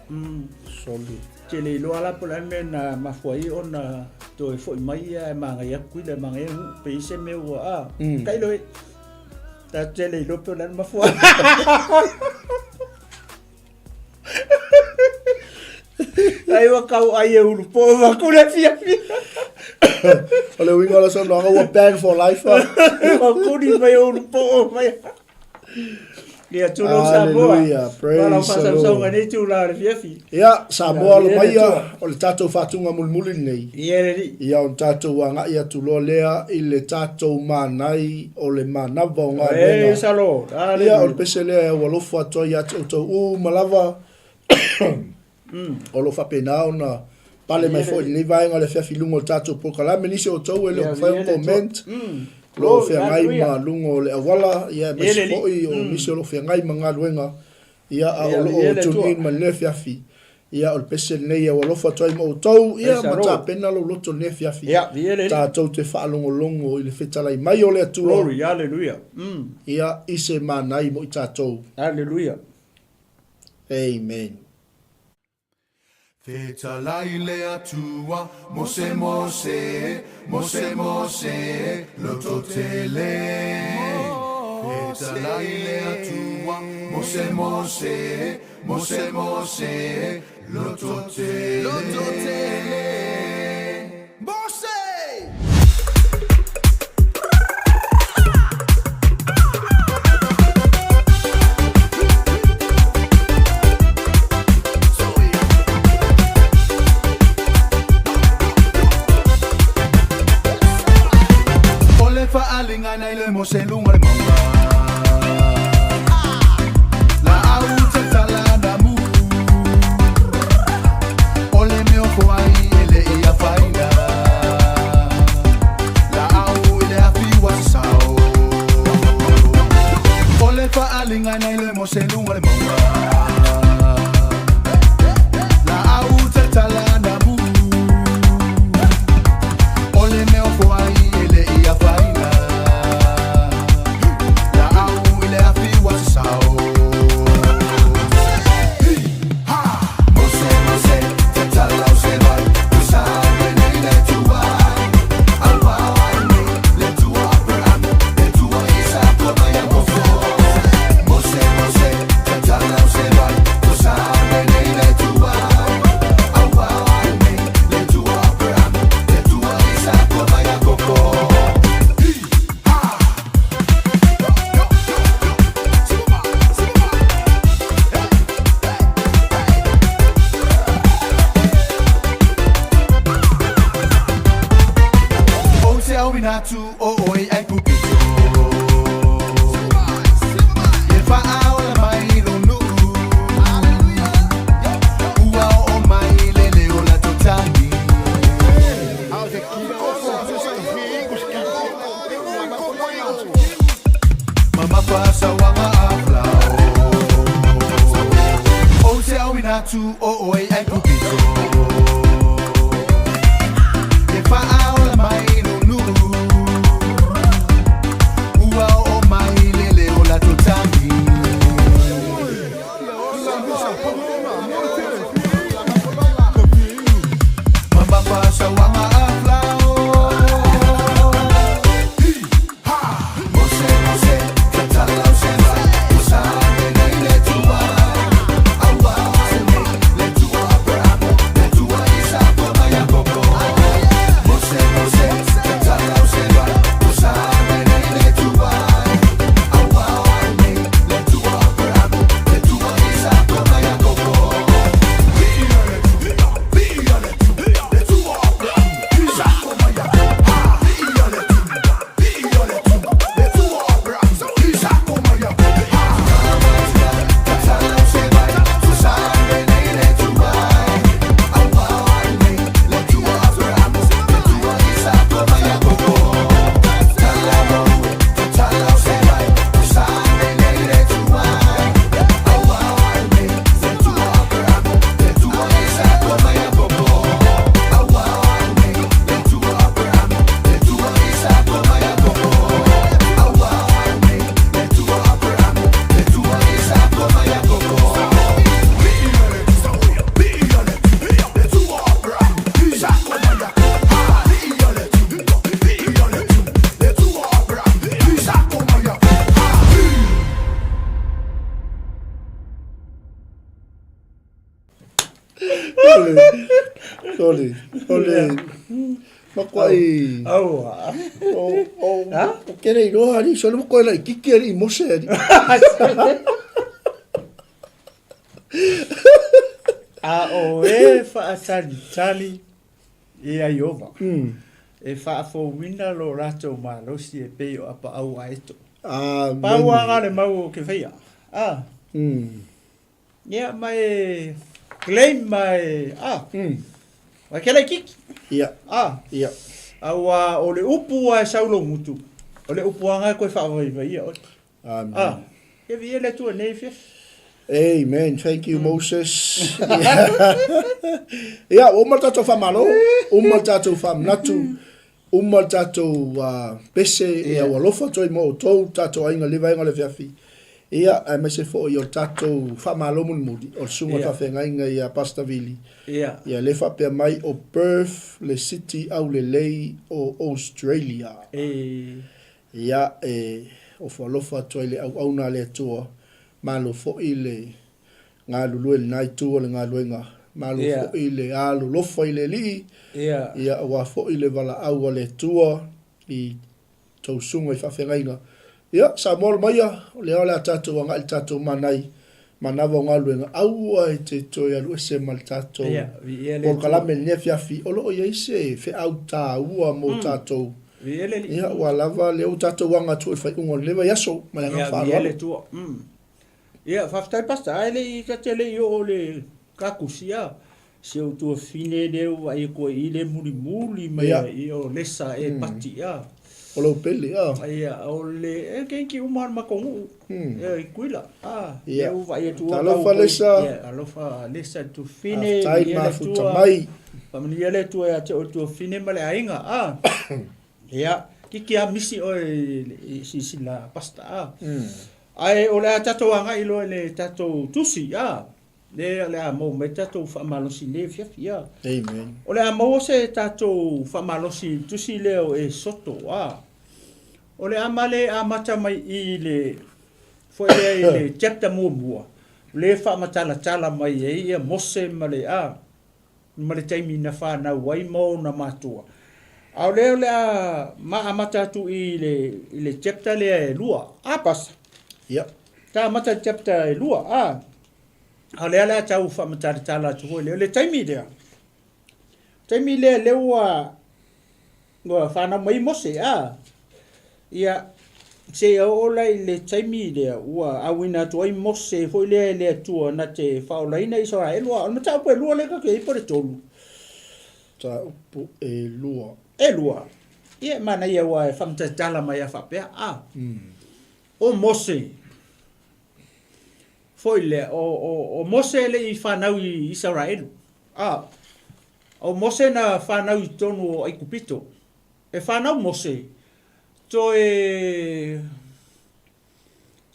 Soli. Te le iloa la po o le a le mea na mafua ai ona toe foi mai ia e magaia Tutuila e magaia Nuu pe i ai se mea ua a. Tailo e. Tatou te le iloa pe o le a le mafuaaga. Ai ua kau ai e ulu po ma ku le afiafi. O le uiga o le saunoaga ua banned for life. Ua kuni mai e ulu po mai. Ia tulou Samoa. Hallelujah. Praise Malau the Lord. faasausauga nei itula o le afiafi. Ia, Samoa alo Ia, mai le ia, Atua. o le tatou faatuga mulimuli lenei. Ia le Alii. Ia, ona tatou agai atu loa lea i le tatou manai o le manava o galuega. Praise the Lord. Ia, o le Hallelujah. pese lea e aualofa atu ai ia te outou uma lava, o lo o faapena ona pale mai foi i lenei vaega o le afiafi i luga o le tatou polokalame. Nisi o outou e le o mafai ona comment, o lo o feagai ma luga o le auala, ia aemaise foi o nisi o lo o feagai ma galuega, ia a o lo o tune in mai i lenei afiafi. Ia o le pese lenei e aualofa atu ai ma outou, ia ma tapena lou loto i lenei afiafi, tatou te faalogologo i le fetalai mai o le Atua, ia i se manai mo i tatou. Amen. Fetalai le Atua, Mose Mose, Mose Mose, lototele. Fetalai le Atua, Mose Mose, Mose Mose, lototele. Lototele. Mose! O le faaaliga nai le Mose luga o le mauga. Laau tatala na mu. O le mea o koai e le i afaina. Laau i le afi ua sasao. O le faaaliga nai le Mose luga o le mauga. Laau tatala na mu. O le mea o koai e le i afaina. manatu o oe i Aikupito E faaola mai lou nuu Ua oo mai le leo latou tagi Mamafa sauaga a Falao Mose Mose tatala o se vai Ua sa nei le Atua Aua le Atua o Aperamo Le Atua Isako ma Iakopo Mose Mose tatala o se vai Ua sa nei le Atua Aua le Atua o Aperamo Le Atua Isako ma Iakopo Sole, sole, makuai, Aua. o, o, o kere iloa ali, sole mo koe laititi ali i Mose ali. A o e faatalitali ia Ieova, e faafouina lo latou malosi e pei o apaau aeto. Amen. Pau lava le mau o ke faia. A. Ia, ma e claim ma e, a. Ma ke laititi. Ia. A. Ia. Aua o le upu a e sau lou gutu, o le upu lava e koe faavaivaia oe. Amen. A. Ia viia le Atua i lenei afiafi. Amen. Thank you, Moses. Ia, ua uma le tatou faamalo, uma le tatou faamanatu, uma le tatou pese, ia ua alofa atu ai mo outou, tatou aiga i lenei vaega o le afiafi. Ia, aemaise foi o le tatou faamalo mulimuli, o le susuga i le faafeagaiga ia Pastor Vili. Ia, lea e faapea mai o Perth le city aulelei o Australia. Ia, e ofo alofa atu ai le auauna a le Atua, malo foi le galulue i lena itu o le galuega, malo foi le alolofa i le Alii, ia, aua foi le valaau a le Atua i tou susuga i faafeagaiga. Ia, Samoa Lomaia, o lea o le a tatou agai i le tatou manai manava o galuega, aua e te toe alu ese ma le tatou polokalame i lenei afiafi, o lo o i ai se feau taua mo tatou. Ia, ua lava lea ua tatou aga atu i le faaiuga o lenei vaiaso ma le agaga faaaloalo. Ia, faafetai Pastor, ae le i, ta te le i oo i le kakusi, a, si ou tuafafine lea ua vaai atu ai i i le mulimuli mai ai i o Lesa e Pati, a. O lou pele, a. Ia, o le, e keiki uma lava o le matou nuu, ia, i Tutuila, a, lea ua vaai atu ua Talofa Lesa. Ia, alofa Lesa i le tuafafine, Faafetai manuia le mafuta Atua. mai. Faamanuia le Atua ia te oe le tuafafine ma le aiga, a. Ia, kiki a misi oe i silasila Pastor, a. Ae o le a tatou agai loa i le tatou tusi, a, lea o le a maua mai tatou faamalosi i lenei afiafi, a. Amen. O le a maua se tatou faamalosi i le tusi lea o Esoto, a. O le a male amata mai i le, foi lea i le chapter muamua, lea e faamatalatala mai ai ia Mose ma le, a, ma le taimi na fanau ai ma ona matua. A o lea o le a ma amata atu i le, i le chapter lea e lua. A, Pasa? Ia. Ta amata i le chapter e lua. A, a o lea o le a tau faamatalatala atu foi lea. O le taimi lea, taimi lea lea ua, Ua fanau mai Mose, a, ia, seia oo la i le taimi lea ua auina atu ai Mose foi lea e le Atua na te faaolaina Isaraelu. A o le mataupu e lua lea tatou te i ai po o le tolu? Mataupu e lua. E lua. Ia, e manaia aua e faamatalatala mai a faapea, a, o Mose. Foi lea, o, o, o Mose e le i fanau i Isaraelu. A, o Mose na fanau i totonu o Aikupito. E fanau Mose, toe,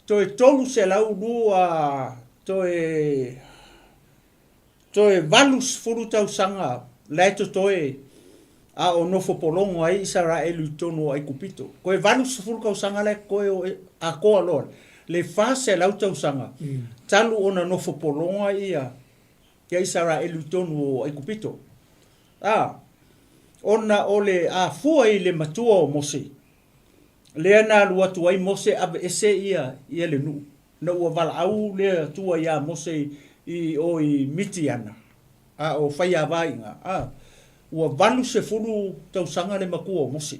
toe 302, toe, Toe 80 tausaga la e totoe a o nofo pologo ai Isaraelu i totonu o Aikupito. Toe 80 tausaga la e totoe o atoa loa le 400 tausaga talu ona nofo pologo ai ia Isaraelu i totonu o Aikupito. A, ona o le afua i le matua o Mose, lea na alu atu ai Mose aveese ia ia le nuu. Ina ua valaau le Atua iā Mose i o i Mitiana, a o faiava i ina, a, ua 80 tausaga le matua o Mose.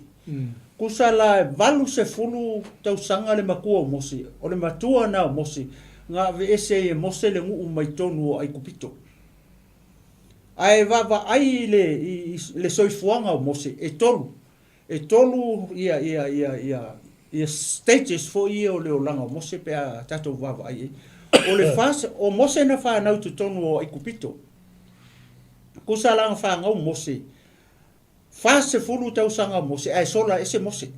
Tusa la e 80 tausaga le matua o Mose, o le matua na o Mose, na aveese ai e Mose le nuu mai tonu o Aikupito. Ae vaavaai i le, i le soifuaga o Mose, e tolu E tolu ia, ia, ia, ia, ia stages foi ia o le olaga o Mose pe a tatou vaavaai i ai. O le fa, o Mose na fanau i totonu o Aikupito. Tusa la na fanau Mose, 40 tausaga o Mose ae sola ese Mose.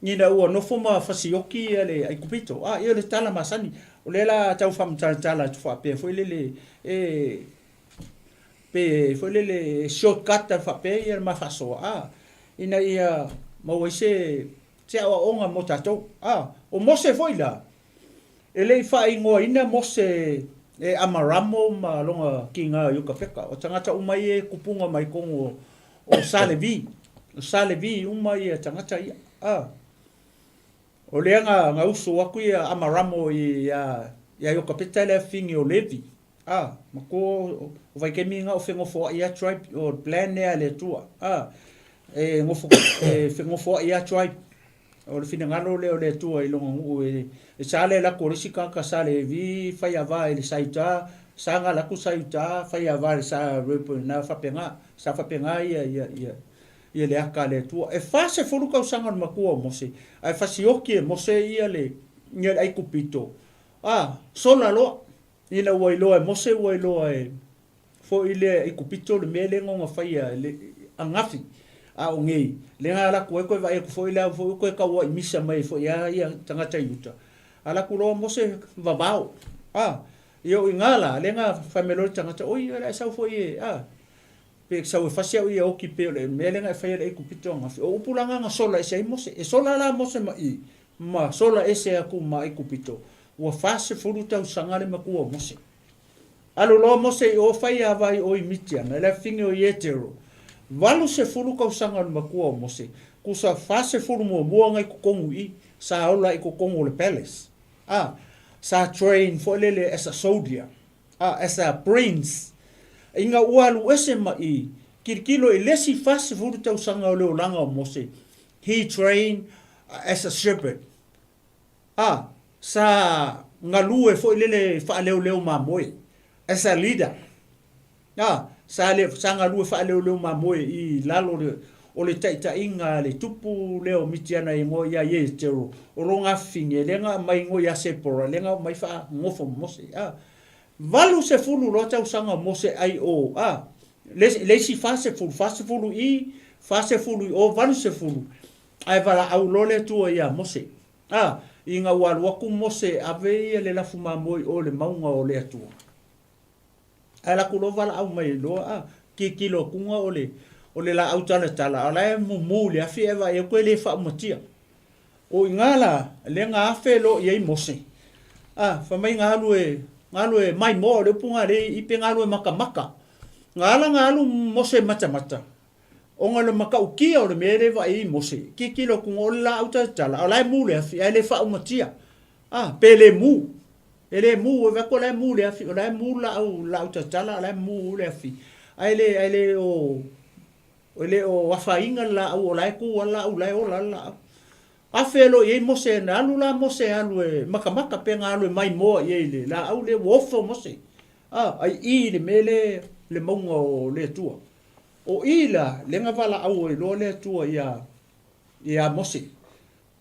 Ina ua nofo ma fasioki ia le Aikupito. A, ia o le tala masani. O lea la tau faamatalatala atu faapea foi lele e pe foi lele short cut a faapea ia ma faasoa a ina ia maua ai se se aoaoga mo tatou a o Mose foi la e le i faaigoaina Mose e Amaramo ma lona kiga o Iokapeka o tagata uma ia e kupuga mai tonu o o Sa Levi o Sa Levi uma ia tagata ia a o lea na na usu atu ia Amaramo i ia ia Iokapeta le afifine o Levi A, matua o vaitaimi na o fenofoai a tribe, o le plan lea a le Atua. A, e nofo, e fenofoai a tribe. O le finagalo lea o le Atua i lona nuu e, e sa le alu atu o le isi tagata sa Levi fai ava i le sa Iuta, sa na alu atu sa Iuta fai ava i le sa Reuben, na faapena, sa faapena ia, ia, ia, ia le aka a le Atua. E 40 tausaga o le matua o Mose, ae fasioki e Mose ia le, ia le Aikupito. A, sola loa. Ina ua iloa e Mose ua iloa e foi lea Aikupito le mea lea na ona faia e le agafi, a o nei, lea na alu atu ai toe vaai atu foi le au foi ua toe tauai misa mai ai foi a ia tagata i uta. Alu atu loa Mose vavao, a, ia o i ina la, lea na fai mai loa le tagata, oi, o le a e sau foi e, a, pe sau e fasi au ia oki pei o le mea lea na e faia i le Aikupito agafi. O upu la na na sola ese ai Mose. E sola la Mose ma i, ma sola ese aku ma Aikupito, ua 40 tausaga le matua o Mose. Alu loa Mose i o fai ava i o i Mitiana, i le afifine o Ietero. 80 tausaga o le matua o Mose, tusa 40 muamua na i totonu i i, sa ola i totonu o le palace. A, sa train foi lele as a soldier, a, as a prince. Ina ua alu ese ma i, tilotilo i le isi 40 tausaga o le olaga o Mose, he trained as a shepherd. A, sa galue foi lele faaleoleo mamoe, as a leader. A, sa le, sa galue faaleoleo mamoe i lalo o le, o le taitaiga a le tupu lea o Mitiana e igoa ia Ietero, o lona afifine, lea na aumai igoa ia Sepora, lea na aumai faanofo ma Mose. A, 80 loa tausaga o Mose ai o, a, le, le isi 40, 40 i, 40 i o, 80, Ae valaau loa le Atua iā Mose. A, ina ua alu atu Mose e ave ia le lafu mamoe i o i le mauga o le Atua. Ae alu atu loa valaau mai loa, a, tilotilo atuga o le, o le laau talatala, a o la e mumu i le afi ae vaai atu e le faaumatia. O i ina la, lea na afe loa i ai Mose, a, fai mai na alu e, na alu e maimoa, o le upu na lea i i pe na alu e matamata. Na ala na alu Mose e matamata, Ona o le matautia o le mea lea e vaai ai Mose, tilotilo atu o le laau talatala, a o la e mu le afi, ae le faaumatia. A, pe le mu. E le mu, e vaai atu o la e mu le afi, o la e mu le laau, laau talatala, a o la e mu le afi. Ae le, ae le o, e le o afaina le laau, o la e tu lava le laau, o la e ola lava le laau. Afe loa i ai Mose, na alu la Mose e alu e matamata pe na alu e maimoa i ai i le laau lea, ua ofo Mose. A, ai i le mea lea, le mauga o le Atua. O i la, lea na valaau ai loa le Atua iā, iā Mose,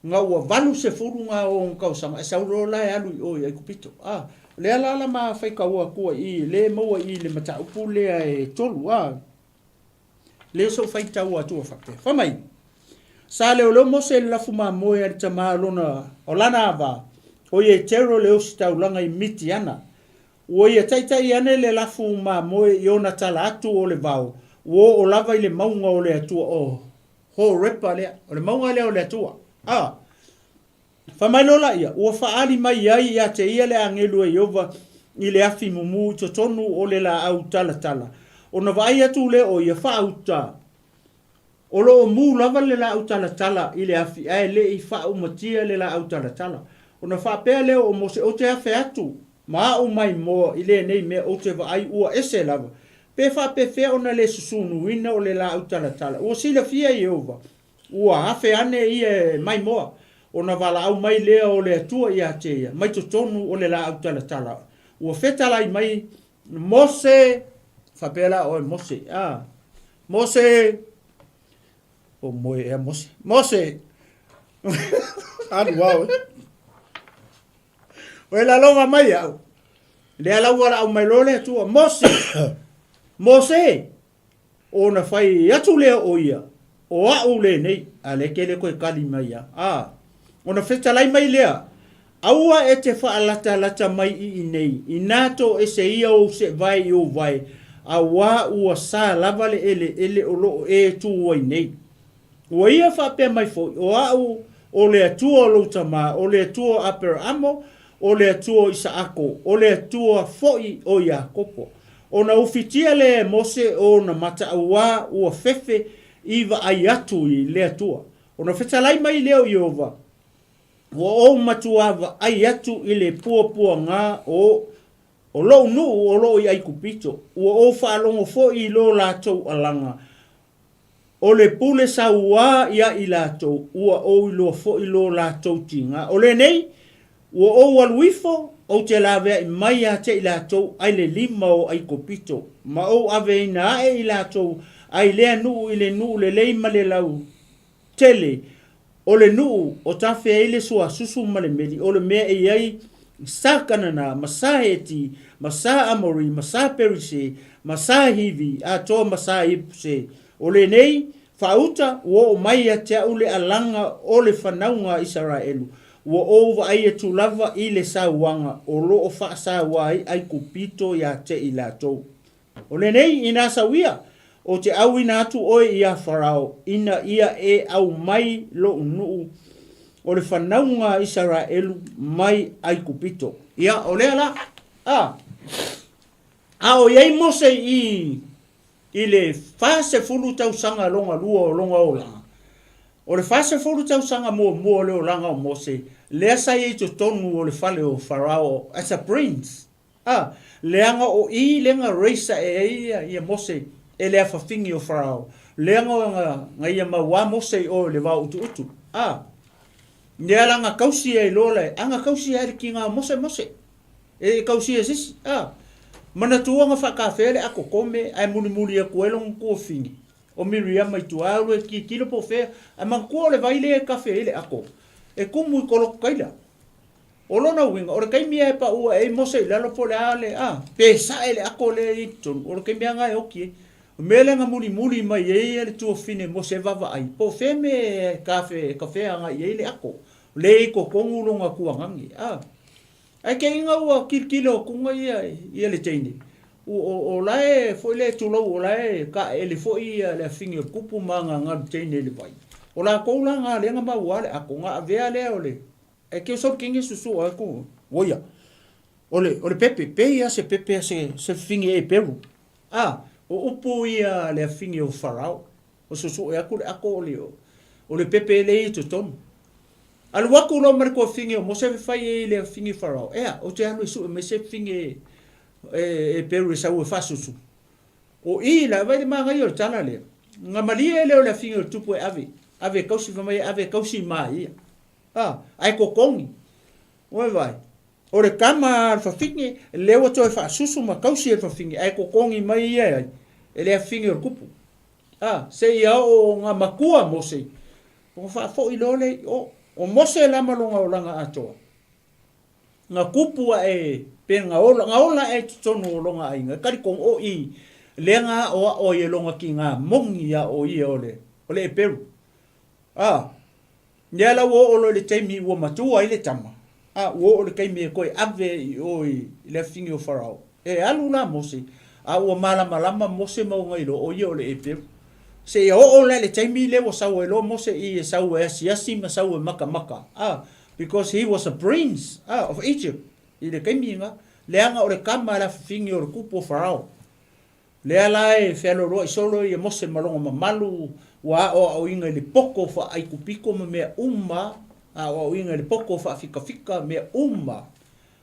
na ua 80 na ona tausaga, e sau loa la e alu i o i Aikupito. A, Lea la la ma faitau atu ai i, le maua i le mataupu lea e tolu, a. Lea se i ou faitau atu e faapea. Fai mai, Sa leoleo Mose i le lafu mamoe a le tama o lona, o lana ava, o Ietero le ositaulaga i Mitiana. Ua ia taitai ane le lafu mamoe i ona tala atu o le vao, ua oo lava i le mauga o le Atua, o Horepa lea, o le mauga lea o le Atua. A. Fai mai loa laia, ua faaali mai ai ia te ia le agelu e Ieova i le afi mumu i totonu o le laau talatala. Ona vaai atu lea o ia faauta, o lo o mu lava le laau talatala i le afi ae le i faaumatia le laau talatala. Ona faapea lea o Mose, Ou te afe atu ma au maimoa i lenei mea ou te vaai ua ese lava, pe faapefea ona le susunuina o le laau talatala. Ua silafia e Ieova, Ua afe ane ia e maimoa, ona valaau mai lea o le Atua ia te ia, mai totonu o le laau talatala. Ua fetalai mai, Mose! Faapea la oe, Mose, a! Mose! O moe ea Mose. Mose! Alu au, eh. Oe lalova mai au. Lea la ua laau mai loa le Atua, Mose! Mose! Ona fai atu lea o ia, O a'u lenei, a lea ke le koe kali mai ia. A, ona fetalai mai lea, Aua e te faalatalata mai i inei, inā toese ia ou seʻvae i ou vae, auā ua sa lava le eleele o loo e tū ai nei. Ua ia faapea mai foi, O a'u o le Atua o lou tamā, o le Atua o Aperaamo, o le Atua o Isaako, o le Atua foi o Iakopo. Ona ufitia lea e Mose ona mata auā ua fefe i vaai atu i le Atua. Ona fetalai mai lea o Ieova, Ua ou matuā vaai atu i le puapuagā o o lou nuu o loo i Aikupito, ua ou faalogo foi i lo latou alaga, O le pule sauā ia i latou, ua ou iloa foi lo latou tigā. O lenei, ua ou alu ifo, ou te laveai mai ia te i latou ai le lima o Aikopito, ma ou aveina ae i latou ai lea nuu i le nuu lelei ma le lau tele, O le nuu o tafe ai le suasusu ma le meli, o le mea e i ai sa Kanana, ma sa Heti, ma sa Amori, ma sa Perise, ma sa Hivi, atoa ma sa Iepuse. O lenei, faauta, ua oo mai ia te au le alaga o le fanauga a Isaraelu, ua ou vaai atu lava i le sauaga o lo o faasaua ai Aikupito ia te i latou. O lenei, inā sau ia, ou te ʻauina atu ʻoe iā Farao, ina ia e ʻau mai loʻu nuu o le fanauga a Isaraelu mai ʻAikupito. Ia, o lea la, a, a o i ai Mose i, i le 40 tausaga lona lua o lona olaga, o le 40 tausaga muamua o le olaga o Mose, lea sa i ai i totonu o le fale o Farao as a prince. A, leaga o i lega raise ae ai ia, ia Mose e le afafigi o Farao, leaga o ga, ga ia mau a Mose i o i le vao utuutu. A, lea la ga kausi ai loa lae, a ga kausi ae le kiga o Mose Mose, e kausi e sisi. A, manatua ga faakafea le ako kome ae mulimuli atu ai lona tuafine o Miriama i tua, alu e tilotilo po o fea, ae manatua o le vai lea e kafe ai le ako, e tumu i kolokokaila. O lona uiga, o le taimi lava e pau ae ai Mose i lalo po o le a le, a, pe sae le ako lea e i totonu, o le taimi lava lena e oti ai. O le mea lea na mulimuli mai ai le tuafafine Mose e vaavaai, po o fea mea e kafe, kafea agai i ai le ako, lea e i totonu lona tuagage, a. Ae te i ina ua tilotilo atuga ia, ia le teine, o, o, o la e foi lea tulou, o la e taeele foi ia le afine o le tupu ma ana galu teine i le vai. O latou la na lea na maua le ako, na avea lea o le, E ke so kingi susu a ku oia. O le o le pepe pe ia se pepe se se fingi e peru. A o upu ia le fingi o Farao. O susu e aku le ako o le o le pepe le i totonu. Alu aku lo ma le kua fingi o Mose fe fai e le fingi Farao. Ea, o te alu e su e mai se fingi e, e, e peru e sau e fasusu. O i la, vai le māngai o le tala lea. Nga malie lea o le fingi o le tupu e ave. Ave e kausi fa mai e ave e kausi ma ia. A, ae kokogi. Oi vai. O le tama a le fafine, lea ua toe faasusu ma tausi e le fafine, ae kokogi mai ia e ai, e le afafine o le kupu. A, seia oo nga matua Mose, ona faafoi loa lea i o. O Mose la ma lona olaga atoa. Na kupu aʻe pe na ola, na ola aʻe i totonu o lona aiga, e kali o i lea na aʻoaʻo ai e lona kīnā moni iā ʻo ia o le, o le ʻEperu. A, lea la ua oo loa i le taimi ua matua ai le tama, a ua oo i le taimi e toe ave ai i o i le afifini o Farao. E alu la Mose, a ua malamalama Mose ma ona iloa o ia o le ʻEperu. Seia oo la i le taimi lea ua sau ai loa Mose i e sau e asiasi ma sau e makamaka, a, because he was a prince, a, of Egypt i le taimi lena, leaga o le tama a le afifini o le tupu o Farao. Lea la e fealoaloai solo ia Mose ma lona mamalu, ua aoaoina i le poto faa-Aikupito ma mea uma, aoaoina i le poto faafikafika, mea uma.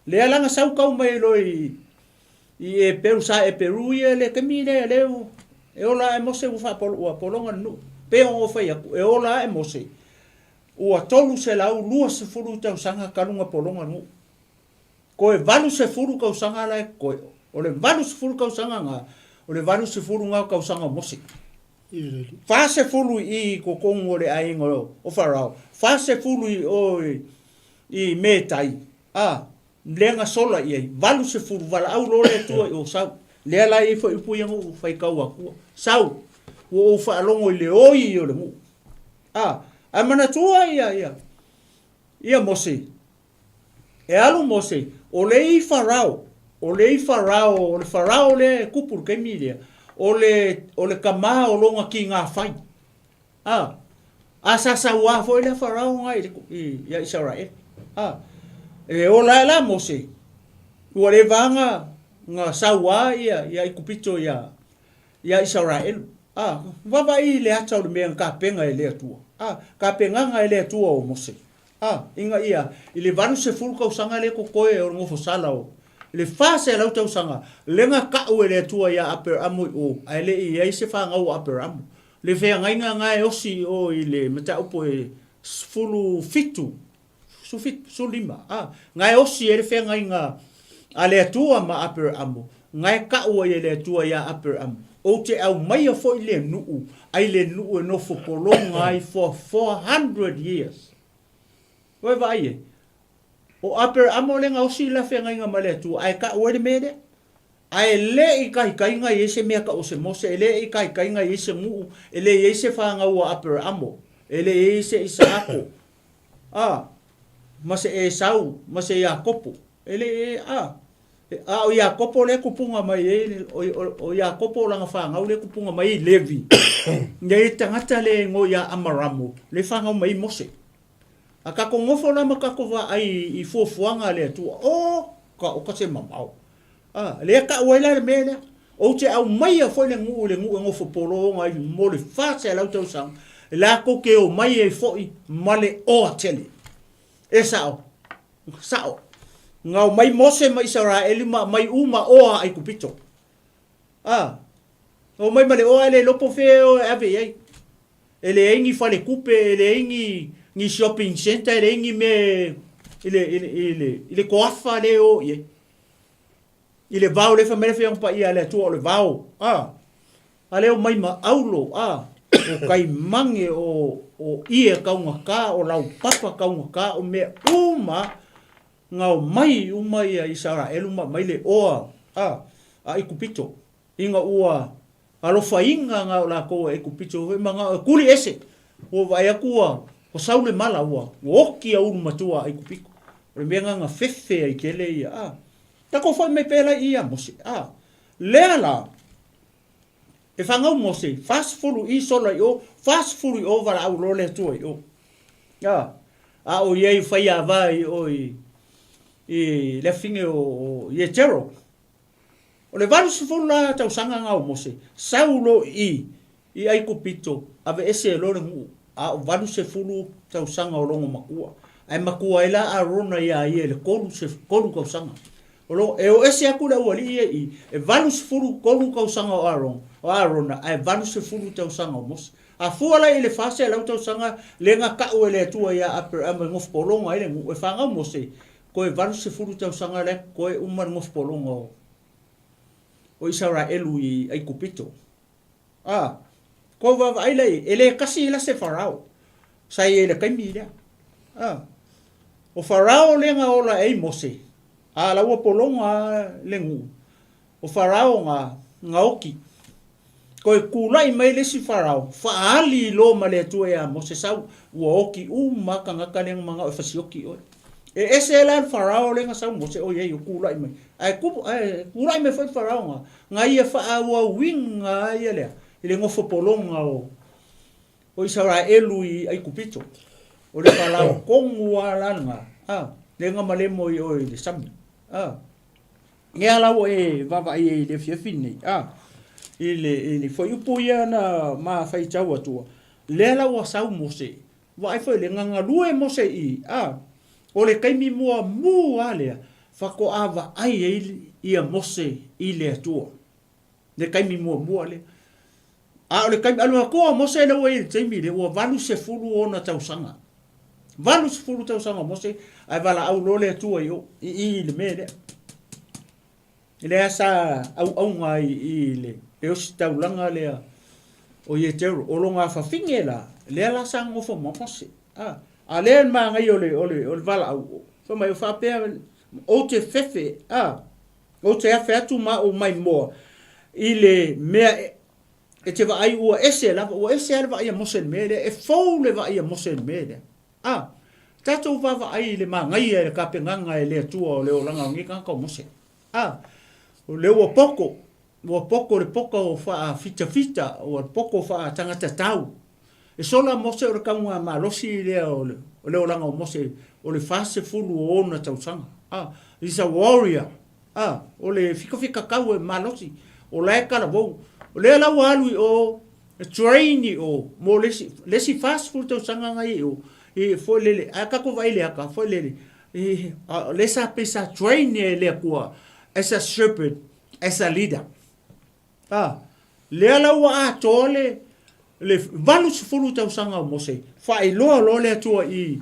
Lea la na sau kau mai loa i i Eperu, sa Eperu ia le taimi lea, lea e ola ae Mose ua faapolo, ua pologa le nuu. Pei ona ou fai atu, e ola ae Mose, ua 320 tausaga talu ona pologa le nuu. Toe 80 tausaga la e totoe. O le 80 tausaga na, o le 80 na o tausaga o Mose. 40 i i totonu o le aiga o Farao, 40 i o i Metai, a, lea na sola i ai, 80, valaau loa le Atua i o, sau. Lea la e i ai foi upu ia na ou faitau atua, sau, ua ou faalogo i le oi o le nuu. A, ae manatua ia, ia, ia Mose, E alu Mose, o le i Farao, o le i Farao, o le Farao lea e kupu i le taimi lea, o le, o le kamā o lona kīnā fai. A, a sa sauā foi lea Farao na i, i, ia Isaraelu. A, e ola ae la Mose, ua leva na, na sauā ia, ia Aikupito ia, ia Isaraelu. A, vavaai i le ata o le mea na tapena e le Atua. A, tapenaga e le Atua o Mose. A, ina ia, i le 80 tausaga lea totoe o le nofosala o, i le 400 tausaga, lea na tau e le Atua ia Aperamo i o, ae le i i ai se fanau a Aperamo. Le feagaiga na e osi i o i le mataupu e 17, 17, 15, a, na e osi ai le feagaiga a le Atua ma Aperamo, na e tau ai e le Atua ia Aperamo, Ou te aumaia foi le nuu, ai le nuu e nofo pologa ai for 400 years. Ua e vaai ai? O Aperamo lea na osi la feagaiga ma le Atua, ae tau ai le mea lea. Ae le i kahikaiga i ai se mea tau o se Mose, e le i kahikaiga i ai se nuu, e le i ai se fanau a Aperamo, e le i ai se Isaako, a, ma se Esau, ma se Iakopo. E le i, a, A o Iakopo lea kupuga mai ai, o Iakopo o lana fanau lea kupuga mai ai Levi. Nei le tagata lea e igoa ia Amaramo, lea fanau mai ai Mose. A tatou nofo la ma tatou vaai i fuafuaga a le Atua, o, ka oka se mamao. A, lea tau ai la le mea lea. Ou te aumaia foi le nuu i le nuu e nofo pologa ai mo le 400 tausaga, latou te omai ai foi ma le oa tele. E sao. Sao. Na omai Mose ma Isaraeli ma aumai uma oa a Aikupito. A. Na omai ma le oa e le iloa po o fea e o e ave i ai. E leai ni faletupe, e leai ni, ni shopping centre, e leai ni mea i le, i le, i le, i le toafa lea e o i ai. I le vao lea fai mai le Afioga Paia a le Atua o le vao. A. A lea omai ma aulo, a, o kaimage, o, o ie kaugata, o laupapa kaugata, o mea uma na omai uma ia Isaraelu ma aumai le oa, a, a Aikupito, ina ua alofaina na o lakou e Aikupito foi manao e kuli ese, ua vaai atu ua, ua sau le mala, ua, ua oti ia ulu matua a Aikupito. O le mea na na fefe ai tele ia, a. Tatou foi mai pea la i ia Mose, a. Lea la, E fanau Mose, 40 i sola i o, 40 i o valaau loa le Atua i o. A, a o iai faiava i o i, i le afine o, o Ietero. O le 80 la tausaga nga o Mose, sau lo i i Aikupito, aveese e lo le nuu, a o 80 tausaga o logo matua. Ae matua ai la Arona ia ia i le 3 tausaga. O lo, e o ese atu le aualii ia i, e 83 tausaga o Aron, o Arona, ae 80 tausaga o Mose. A fua la i le 400 tausaga lea na tau e le Atua ia Aperama e nofopologa ai le nuu, e fanau Mose, toe 80 tausaga la e toe uma le nofopologa o, o Isaraelu i Aikupito. A, kou vaavaai la i ai, e le kasi la se Farao sa i ai i le taimi lea. A, o Farao lea na ola ai Mose. A la ua pologa a le nuu, o Farao ga, ga oki. Toe tulai mai le isi Farao, faaali loa ma le Atua ia Mose, Sau, ua oki uma a tagata lea na manao e fasioki oe. E ese la le Farao lea na sau Mose oiai o tulai mai. Ae tupu, ae tulai mai foi le Farao ga, na ia faaauauina a ia lea i le nofo pologa o, o Isaraelu i Aikupito. O le Farao tonu a la lena, a, lea na malemo i o i le sami, a. Ia la ua e vaavaai ai i le afiafi lenei, a, i le, i le fuaiupu ia na ma faitau atua, lea la ua sau Mose, vaai foi le na galue Mose i i, a, o le taimi muamua lava lea faatoa vaai ai ia Mose i le Atua. Le taimi muamua lea. A o le taimi, alu atu o Mose lea ua i ai i le taimi lea, ua 80 ona tausaga. 80 tausaga o Mose, ae valaau loa le Atua i o, i i i le mea lea. Lea sa auauna ai i le, le ositaulaga lea o Ietero. O lona afafine la, lea la sa nonofo ma Mose. A, a lea le manaia o le, o le, o le valaau, fai mai o faapea, ou te fefe, a, Ou te afe atu ma ou maimoa i le mea e te vaai ua ese lava, ua ese lava le vaai a Mose i le mea lea, e fou le vaai a Mose i le mea lea. A, tatou vaavaai i le manaia i le tapenaga e le Atua o le olaga o lenei tagata o Mose. A, o lea ua poto, ua poto le poto faafitafita, ua poto faatagata tau. E sola Mose o le tauga malosi lea o le, o le olaga o Mose o le 40 o ona tausaga. A, he's a warrior. A, o le fikafikatau e malosi, o la e talavou. O lea la ua alu i o, e train i o, mo le isi, le isi 40 tausaga na i o, i foi lele, ae tatou vaai i le ata, foi lele, i, a, o lea sa pei sa train e le Atua as a shepherd, as a leader. A, lea la ua atoa le, le 80 tausaga o Mose, faailoa loa le Atua i,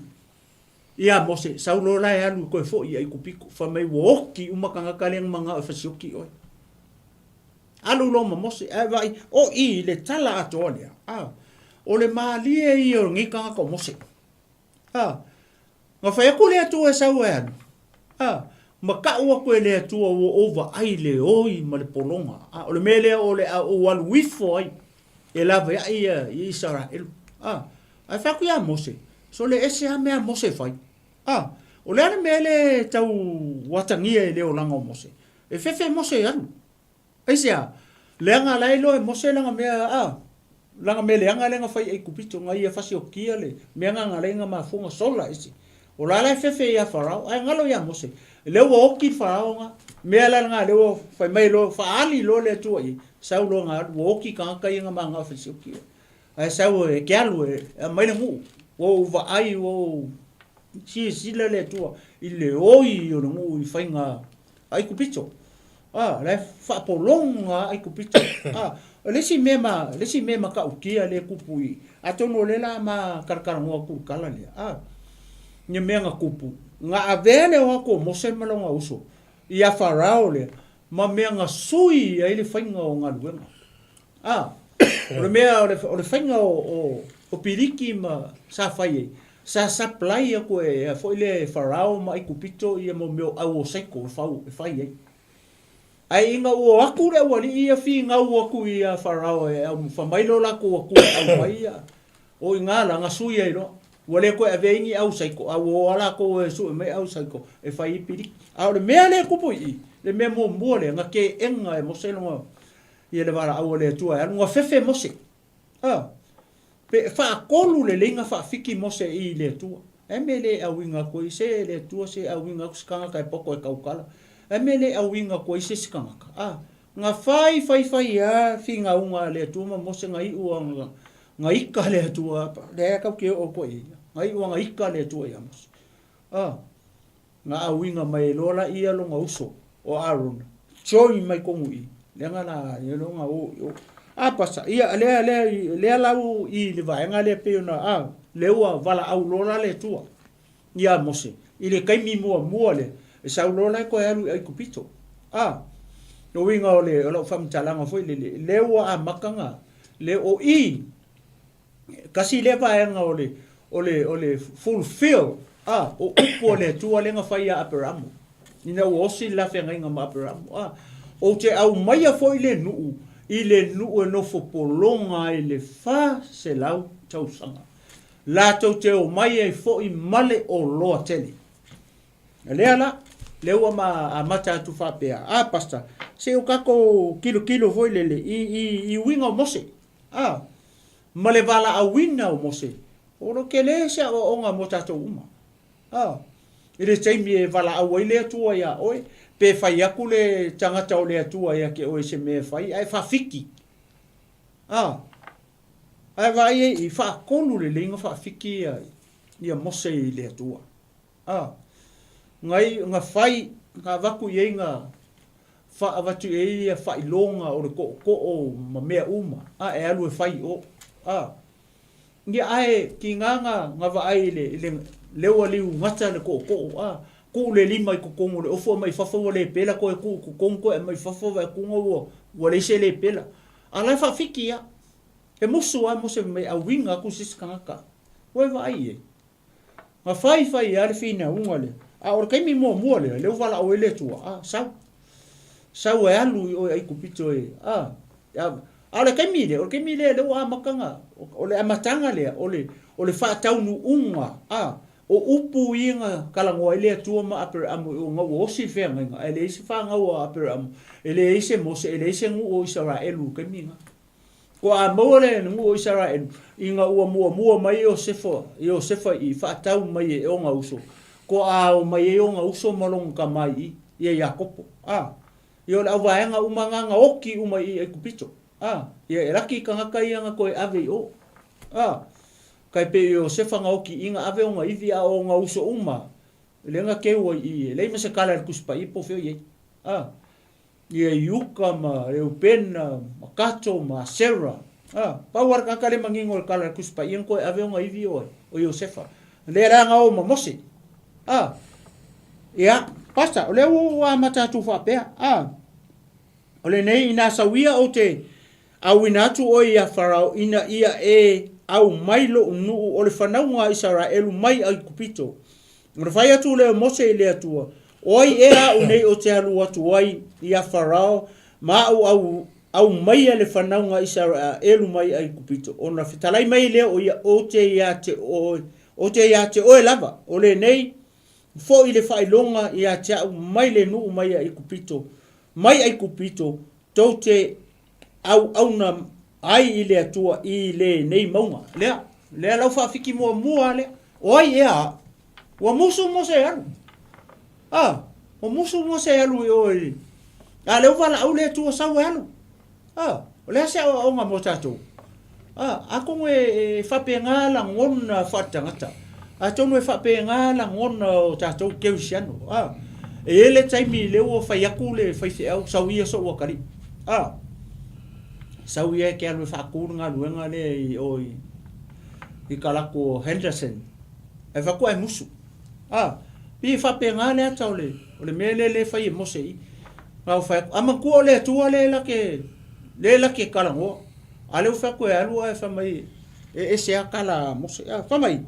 ia Mose, sau loa la e alu toe foi i Aikupito, fai mai ua oki uma tagata lea na manao e fasioki oe. Alu loa ma Mose, ae vaai, o i le tala atoa lea, a, o le malie ia o lenei tagata o Mose. A, na fai atu le Atua e sau e alu, a, ma tau atu e le Atua ua ou vaai i le oi ma le pologa, a, o le mea lea o le a ou alu ifo ai e laveai ia i Isaraelu. A, ae fai atu ia Mose, sole ese a mea a Mose e fai. A, o le a le mea lea e tau atagia i le olaga o Mose? E fefe Mose e alu. Aisea? Leaga la e iloa e Mose lana mea, a, lana mea leaga lea na fai i Aikupito, na ia fasiokia le mea na na lai na mafua na sola ese. O la la e fefe ia Farao, ae galo ia Mose. Lea ua oki le Farao na, mea la lena lea ua fai mai loa, faaali loa le Atua i ai, sau loa na alu, ua oki tagata ia na manao e fasioki oe. Ae sau e ke alu e aumai le nuu, ua ou vaai, ua ou silasila le Atua i le oi o le nuu i faiga Aikupito. A, la e faapologa Aikupito. A, o le isi mea ma, le isi mea matautia lea e tupu i, atonu o lea la ma talatalanoa atu i le tala lea, a, ia mea na tupu, na avea le o atu o Mose ma lona uso ia Farao lea, ma mea na sui ai le faiga o galuega. A, o le mea, o le, o le faiga o, o, o piliki ma sa fai ai, sa supply atu e, a foi lea e Farao ma Aikupito ia mo mea o ʻau o saiko e fau, e fai ai. Ae ina ua o atu le aualii ia finau atu ia Farao e au, fai mai lo latou Atua e aumai ia, o i ina la na sui ai loa. Ua le toe avea ai ni ʻau saiko, a ua o lava latou e sue mai ʻau saiko e fai ai piliki. A o le mea lea e tupu i i, le mea muamua lea, na teena e Mose lona, ia le valaau a le Atua e alu, na fefe Mose. A, pe faatolu lelei na faafiki Mose i le Atua. E mea le auiga atu ai se le Atua se auiga atu se tagata e poto e tautala. E mea le auiga atu ai se isi tagata. A, na fai fai fai a finauga a le Atua ma Mose na iu a na ika le Atua, lea tatou te oo atu ai ia. Na iu a na ika le Atua ia Mose. A, Na auiga mai loa la ia lona uso o Arona, join mai tonu i, leaga la ia lona o i o. A pasa, ia lea lea lea la u i le vaega lea pei ona a, lea ua valaau loa la le Atua ia Mose i le taimi muamua lea, e sau loa la e toe alu i Aikupito. A, o uiga o le o lau faamatalaga foi lele, lea ua amata na, le o i Tasi lea vaega o le, o le, o le fulfill, a, o upu a le Atua lea na fai ia Aperamo. Ina ua osi le la feagaiga ma Aperamo, a, Ou te aumaia foi le nuu i le nuu e nofo pologa ai le 400 tausaga. Latou te omai ai foi ma le oloa tele. Lea la, lea ua ma amata atu faapea, a Pastor, se i o tatou tilotilo foi lele i, i, i uiga o Mose, a, ma le valaauina o Mose, o lo tele se aoaoga mo tatou uma. A, i le taimi e valaau ai le Atua iā oe, pe fai atu le tagata o le Atua ia te oe i se mea e fai, ae faafiki. A, ae vaai ai i faatolu lelei na faafiki ia, ia Mose i le Atua. A, na, na fai, na avatu i ai na fa, avatu i ai ia faailoga o le tootoo ma mea uma, a, e alu e fai i o. A, ia ae tiga na, na vaai i le, i le, lea ua liugata le tootoo, a, tuu le lima i totonu o le ofu aumai i fafo ua lepela, toe tuu i totonu toe aumai i fafo vaai atu ua, ua leai se lepela. A la e faafiki lava. E musu lava Mose fai mai, auina atu se isi tagata. Ua e vaai i ai. Na fai fai lava le finauga lea. A o le taimi muamua lea, lea ua valaau ai le Atua, a, sau. Sau e alu i o i Aikupito e, a, a o le taimi lea, o le taimi lea, lea ua amata na, o le amataga lea, o le, o le faataunuuga, a, o upu ia na talanoa ai le Atua ma Aperamo i o ina ua osi le feagaiga, ae leai se fanau a Aperamo, e leai se Mose, e leai se nuu o Isaraelu i le taimi lena. Kua a maua le nuu o Isaraelu, ina ua muamua mai Iosefa, Iosefa i faatau mai e ona uso, kua a o mai ai ona uso ma lona tama i ia Iakopo. A, ia o le auvaega uma na na oki uma i Aikupito. A, ia e laki tagata ia na toe ave i o. A, kai pe Iosefa na oki i na ave ona ivi a o ona uso uma, lea na keu ai i, e leai ma se kala i le Tusi Paia po o fea o i ai. A. Ia Iuka ma Reupena ma Kato ma Asera. A, pau lava le tagata lea manino o le tala a le Tusi Paia na toe ave ona ivi o ai, o Iosefa. Lea la na o ma Mose. A, ia, Pastor, o lea ua ou amata atu faapea, a, o lenei inā sau ia ou te auina atu oe iā Farao ina ia e aumai lo'u nuu o le fanauga a Isaraelu mai Aikupito. Ona fai atu lea o Mose i le Atua, O ai ea aʻu nei ou te alu atu ai iā Farao ma aʻu au aumaia le fanauga a Isaraelu mai Aikupito? Ona fetalai mai lea o ia, Ou te iā te oe, ou te iā te oe lava, o lenei foi le faailoga iā te aʻu mai le nuu mai Aikupito, mai Aikupito, tou te auauna ai i le Atua i lenei mauga. Lea, lea lau faafiki muamua lea. O ai ea aʻu? Ua musu Mose e alu. A, ua musu Mose e alu i o i... A lea ua valaau le Atua sau e alu. A, o le a se aoaoga mo tatou? A, atonu e, e faapena lagona faaletagata. Atonu e faapena lagona o tatou kerisiano. A, e i ai le taimi lea ua fai atu le faifeau, sau ia sou atalii. A, sau ia e te alu e faatu le galuega lea i o i, i kalaku o Henderson. Ae fai atu ae musu. A, pei e faapena le ata o le, o le mea lea lea e fai e Mose i. Na ou fai atu, a manatua o le Atua lea la ke, lea la ke talanoa. A lea ua fai atu e alu ae fai mai e ese a tala a Mose. A, fai mai,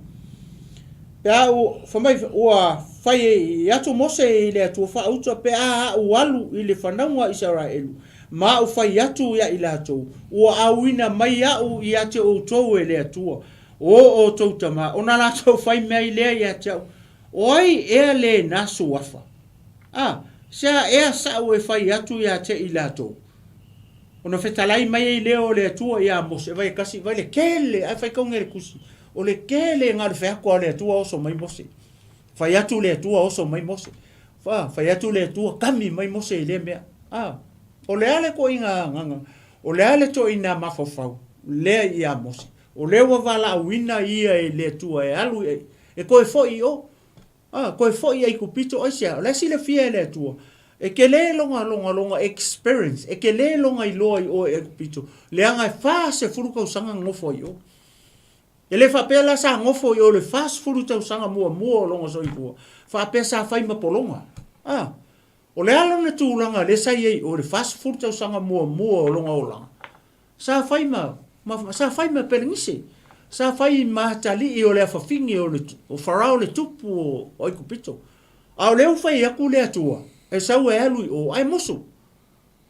pe a u, fai mai ua fai atu Mose i le Atua faauta pe a aʻu alu i le fanauga a Isaraelu, ma aʻu fai atu ia i latou, ua auina mai aʻu ia te outou e le Atua, O outou tama, ona latou fai mea ai lea ia te au, O ai ea lena suafa? A, sea ea saʻu e fai atu ia te i latou? Ona fetalai mai ai lea o le Atua iā Mose, vai e kasi, vai le kele, ae faitauga e le tusi, o le kele e galufe atu a le Atua oso mai Mose. Fai atu le Atua oso mai Mose. Fa, fai atu le Atua kami mai Mose i lea mea. A, o le a le toʻiga agaga, o le a le toʻina mafaufau lea iā Mose? O lea ua valaauina ia e le Atua e alu i, e toe foi i o. A, toe foi i Aikupito, aisea? O la e silafia e le Atua, e tele lona, lona, lona experience, e tele lona iloa i o i Aikupito, leaga e 40 tausaga na nofo ai i o. E le faapea la sa nofo i o i le 40 tausaga muamua o lona soifua, faapea sa fai ma pologa. A, o le a lona tulaga lea sa i ai i o i le 40 tausaga muamua o lona olaga? Sa fai ma, ma, sa fai ma Pelenise. Sa fai ma atalii o le afafine o le, o Farao le tupu o, o Aikupito. A o lea ua fai atu le Atua, e sau e alu i o, ae musu.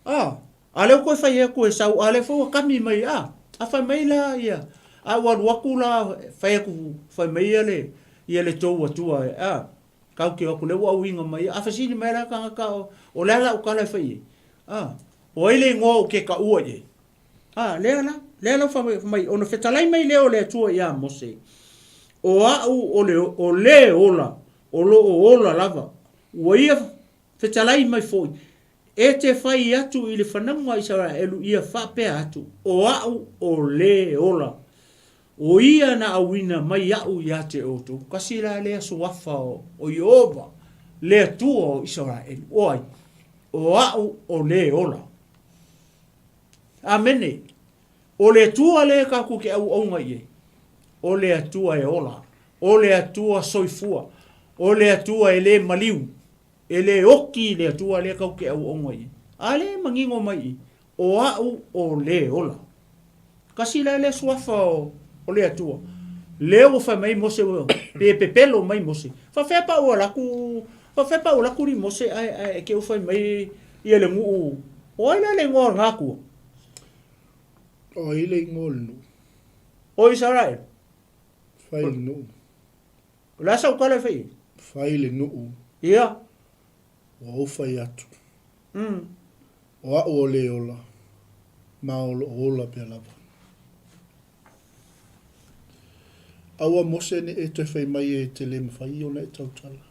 A, a lea ua toe fai atu e sau, a lea foi ua kami mai, a, a fai mai la ia, a ua alu atu la, fai atu, fai mai ia le, ia le tou Atua, a, kau te o atu, lea ua auina mai, a fesili mai la tagata, o, o le a lau tala e fai i ai? A, o ai le igoa ou te taua i ai? A, lea la, lea la ua fai mai, ona fetalai mai lea o le Atua iā Mose, O au o le, o le ola, o lo o ola lava. Ua ia fetalai mai foi, E te fai atu i le fanauga a Isaraelu ia faapea atu, O au o le ola. O ia na auina mai aʻu iā te outou. Kasi la lea suafa o Ieova, le Atua o Isaraelu, o ai? O au o le ola. Amene. O le Atua lea tatou te auauna i ai, o le Atua e ola, o le Atua soifua, o le Atua e le maliu, e le oti le Atua lea tatou te auauna i ai. A lea e manino mai i i, o au o le ola. Kasi la lea suafa o, o le Atua. Lea ua fai mai Mose, pe pepelo mai Mose. Faafefea pa ua alu atu, faafefea pa ua alu atu li Mose ae, ae ke ua fai mai ia le nuu. O ai la le igoa o lena Atua? O ai le igoa o le nuu? O Isaraelu. Fai le nuu. O le a sau tala e fai ai? Fai le nuu. Ia. Ua ou fai atu. O au o le ola, ma o loo ola pea lava. Aua Mose ne e toe fai mai e te le mawhai ona e tautala.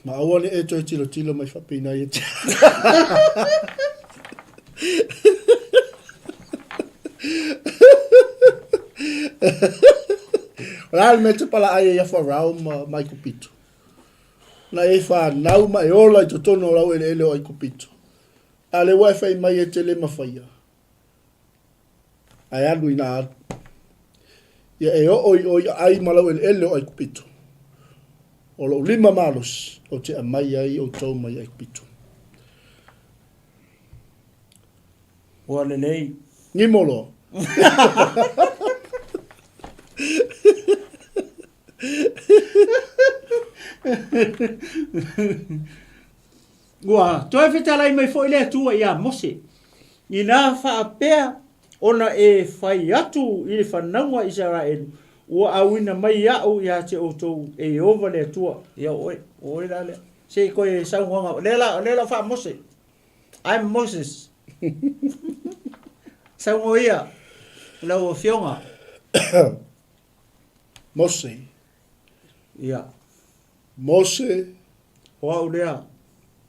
Ma aua ne e toe tilotilo mai whapina i te. O le a le mea te pala ai e ia Farao ma Aikupito? Na e whanau ma e ola i totonu o lau eleele o Aikupito. A le ua e whai mai e te le mawhaia. Ae alu ina alu. Ia e oo i o i aai ma lau eleele o Aikupito. O lou lima malosi ou te aumai ai outou mai Aikupito. Ua lelei. Gimo loa. Ua toe fetalai mai foi le Atua iā Mose, Inā faapea ona e fai atu i le fanauga a Isaraelu, ua auina mai aʻu iā te outou e Ieova le Atua. Ia o oe, o oe la lea. Se i toe saunoaga, lea la, lea la faa-Mose. I'm Moses. Saunoa ia, lau afioga. Mose. Ia. Mose. O au lea.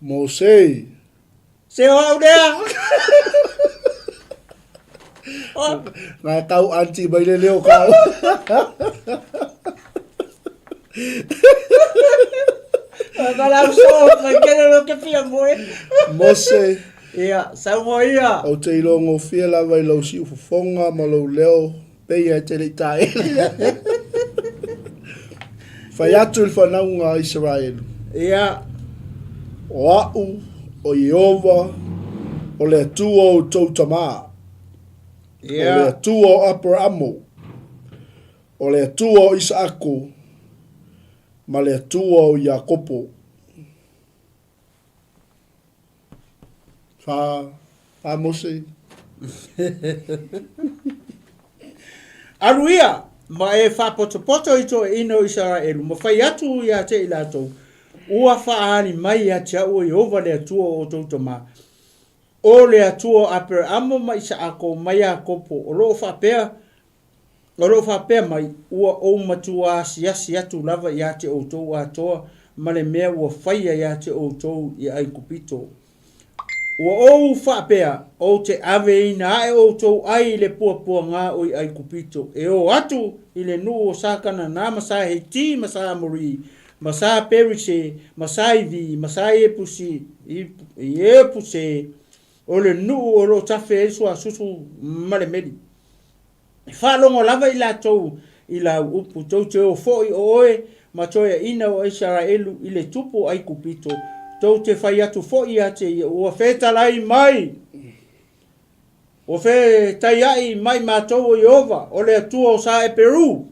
Mose. Se o au lea. Nā tau auntie mai le leo kau. Ka lau so, mai kere lo ke fia moe. Mose. Ia, saunoa ia. Ou te iloa gofie lava i lou siufofoga ma lou leo Pei e te le i taele. Fai atu i le fanauga a Isaraelu. Ia. O a'u, o Ieova, o le Atua o outou tamā. Ia. O le Atua o Aperaamo, o le Atua o Isaako, ma le Atua o Iakopo. Whā, whā Mose. Alu ia, ma e faapotopoto i toeaina o Isaraelu, ma fai atu ia te i latou, Ua faaali mai ia te au o Ieova le Atua o outou tama, o le Atua o Aperaamo ma Isaako ma Iakopo, o lo o faapea O lo o faapea mai, Ua ou matua asiasi atu lava ia te outou atoa ma le mea ua faia ia te outou i Aikupito. Ua ou faapea, Ou te aveina ae outou ai i le puapuaga o i Aikupito, e o atu i le nuu o sa Kanana ma sa Hiti ma sa Amori, ma sa Perise, ma sa Ivi, ma sa Iepusi, Iepuse, o le nuu o lo o tafe ai le suasusu ma le meli. E faalogo lava i latou i lau upu, tou te o foi o oe ma toeaiina o Isaraelu i le tupu o Aikupito, tou te fai atu foi ia te ia, ua fetalai mai, ua fetaiaʻi mai matou o Ieova, o le Atua o sa Eperu.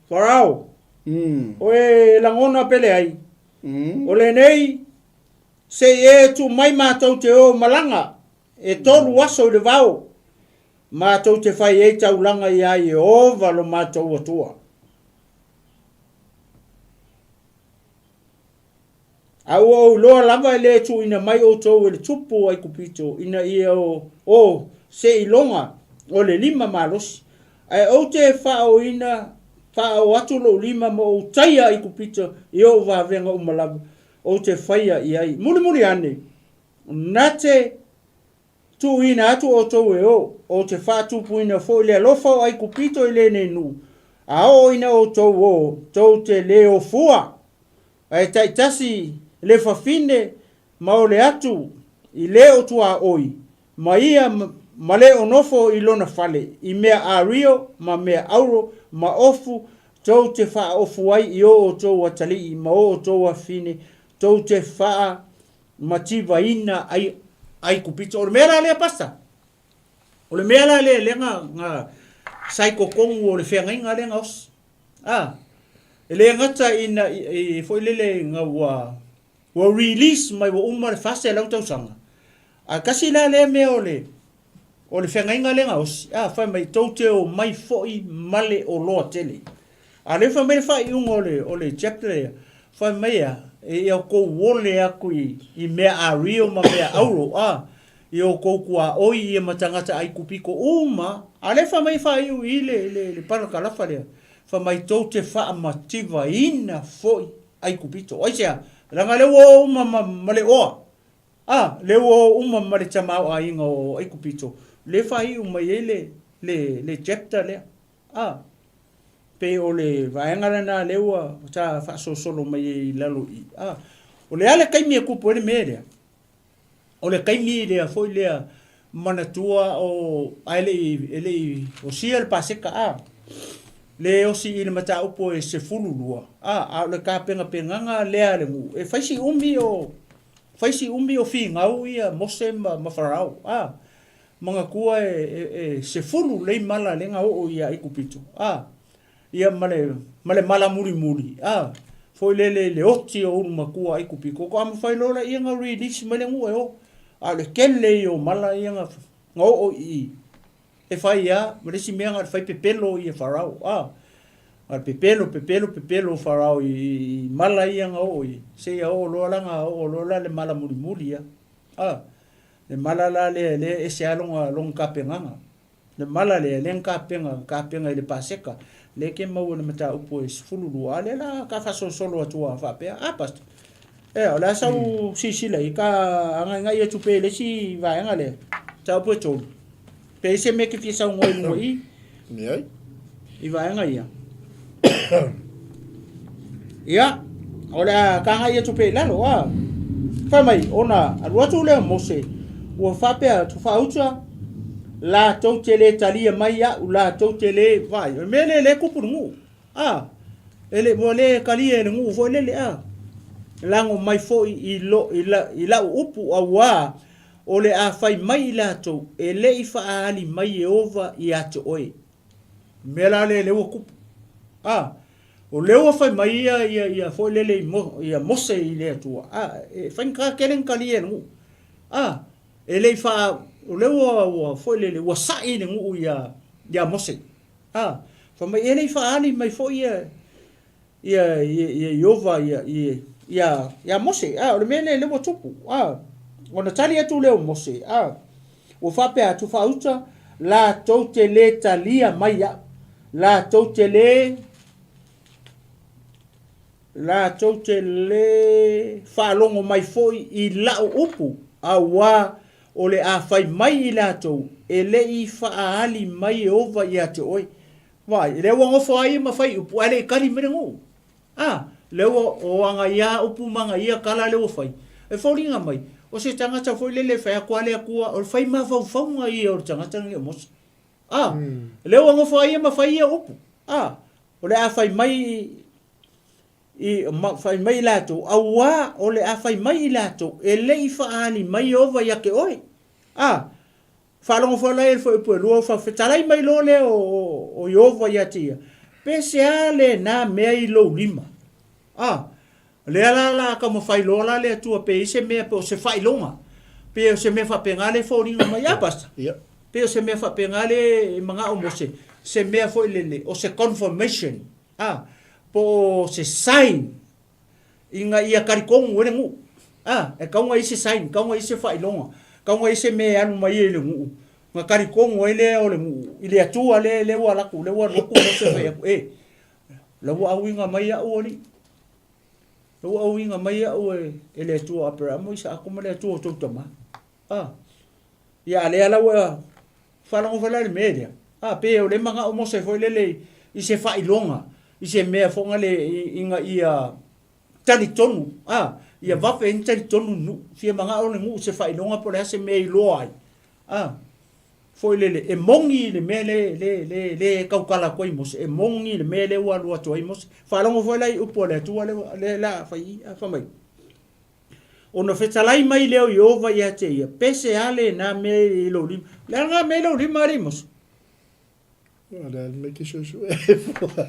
Farao. O e lagona pe leai. O lenei, se i e tuu mai matou te o malaga, e tolu aso i le vao, matou te fai ai taulaga iā Ieova lo matou Atua. A ua ou iloa lava e le tuuina mai outou e le tupu o Aikupito ina ia o seiloga o le lima malosi, ae ou te faaoina faaoo atu lou lima ma ou taia Aikupito i ou vavega uma lava, ou te faia i ai. Mulimuli ane, na te tuuina atu outou e o, ou te faatupuina foi le alofa o Aikupito i lenei nuu, a oo ina outou o, tou te le o fua. Ae taitasi le fafine ma o le atu i le o tuaoi ma ia ma le o nofo i lona fale i mea ario ma mea auro ma ofu tou te faaofu ai i o outou atalii ma o outou afafine tou te faamativaina ai Aikupito. O le mea la lea Pastor, o le mea la lea lea na saikotonu o le feagaiga lea na osi. A, e le gata ina i foi lele ina ua ua release mai ua uma le 400 tausaga, ae tasi la lea mea o le o le feagaiga lea na osi, a, fai mai tou te omai foi ma le oloa tele. A lea fai mai le faaiuga o le o le chapter lea, fai mai a, e ia outou ole atu i i mea ario ma mea auro, a, i outou tuaoi ia ma tagata Aikupito uma, a lea fai mai e faaiu i le, le, le parakalafa lea, fai mai tou te faamativaina foi Aikupito. Aisea? Leaga lea ua o uma ma, ma le oa. A, lea ua o uma ma le tamaoaiga o Aikupito, lea faaiu mai ai le, le, le chapter lea. A, pei o le vaega lena lea ua ta faasolosolo mai ai i lalo i i. A, o le a le taimi e tupu ai le mea lea? O le taimi lea foi lea manatua o ae le i e le i osia le Paseka a le osi i le mataupu e 12 a a o le tapenapenaga lea a le nuu e fai si umi o fai si umi o finau ia Mose ma, ma Farao a manatua e, e, e sefulu lei mala lea na oo ia Aikupito a Ia ma le, ma le mala mulimuli, a, foi lele i le oti o ulu matua Aikupito, faatoa mafai loa laia ona release mai le nuu e o. A o le tele ia o mala ia na, na oo i i, e fai a, ma le isi mea na o le fai pepelo ia Farao, a. Na o le pepelo, pepelo, pepelo o Farao i, i mala ia na oo i, seia oo loa la na oo loa la le mala mulimuli ia. A, le mala la lea, lea e ese lava lona, lona tapenaga. Le mala lea, lea na tapena, tapena i le Paseka, lea ke maua i le mataupu e 12, a lea la ka faasolosolo atu a faapea, a pastor. Ea, o le a sau silasila i ka agaigai atu pea i le isi vaega lea, mataupu e tolu. Pe i se mea ke fia saunoa i luga i. Leai. I vaega ia. Ia, o le a tagai atu pea i lalo, a. Fai mai, ona alu atu lea o Mose, ua faapea atu, faauta, latou te le talia mai au, latou te le vaai. O le mea lea, lea e tupu i le nuu, a. E le, ua le talia e le nuu foi lele, a. Lago mai foi i, lo, i, la, i lau upu, auā, o le a fai mai i latou, e le i faaali mai Ieova ia te oe. Mea la lea lea ua tupu. A, o lea ua fai mai ia, ia, ia foi lele i Mo, ia Mose i le Atua. A, e faigata tele na talia e le nuu. A, e le i faa, o lea ua, ua foi lele, ua sa'i le nuu ia, ia Mose. A, fai mai e le i faaali mai foi ia, ia, ia, ia Ieova ia, ia, ia, ia Mose. A, o le mea lea lea ua tupu. A, ona tali atu lea o Mose. A, ua faapea atu, faauta, latou te le talia mai au. Latou te le, latou te le faalogo mai foi i lau upu, auā o le a fai mai i latou, e le i faaali mai Ieova ia te oe. Vaai, lea ua nofo a ia ma fai upu, ae le i kali mai le nuu. A, lea ua o ana ia upu ma ana ia tala lea ua fai. E foliga mai, o se tagata foi lele e fai atu a le Atua, o le fai mafaufauga ia o le tagata lenei o Mose. A, lea ua nofo a ia ma fai ia upu. A, o le a fai mai i, ma, fai mai i latou, auā o le a fai mai i latou, e le i faaali mai Ieova ia te oe. A, Faalogo foi la ia i le fuaiupu e lua, faafetalai mai loa lea o Ieova ia te ia, Pe sea lena mea i lou lima. A, lea la la taumafai loa la le Atua pe i se mea pe o se faailoga, pe o se mea faapena le foliga mai a Pastor? Ia. Pe o se mea faapena le manao mo se, se mea foi lele, o se confirmation, a, po o se sign ina ia talitonu ai le nuu. A, e tatau ona i ai se sign, e tatau ona i ai se faailoga, e tatau ona i ai se mea e alu mai ai i le nuu, ona talitonu ai lea o le nuu i le Atua lea, lea ua alu atu, lea ua alu atu Mose fai atu, e, la ua auina mai au alii, la ua auina mai au e, e le Atua o Aperamo, Isaako ma le Atua o tou tama. A, ia a lea la ua faalogo foi la i le mea lea. A, pe o lea manao Mose foi lele i se faailoga, i se mea foi lea ina ia talitonu, a, ia vave ai ona talitonu le nuu. Fia manao le nuu i se faailoga po o le a se mea e iloa ai. A, foi lele, e moni le mea le, le, le, le tautala atu ai Mose, e moni le mea lea ua alu atu ai Mose. Faalogo foi la i upu a le Atua lea, lea la fai i, a, fai mai. Ona fetalai mai lea o Ieova ia te ia, Pe se a lena mea i lou lima? O le a lena mea i lou lima, alii Mose? O le a le mea ke suesue ai fua.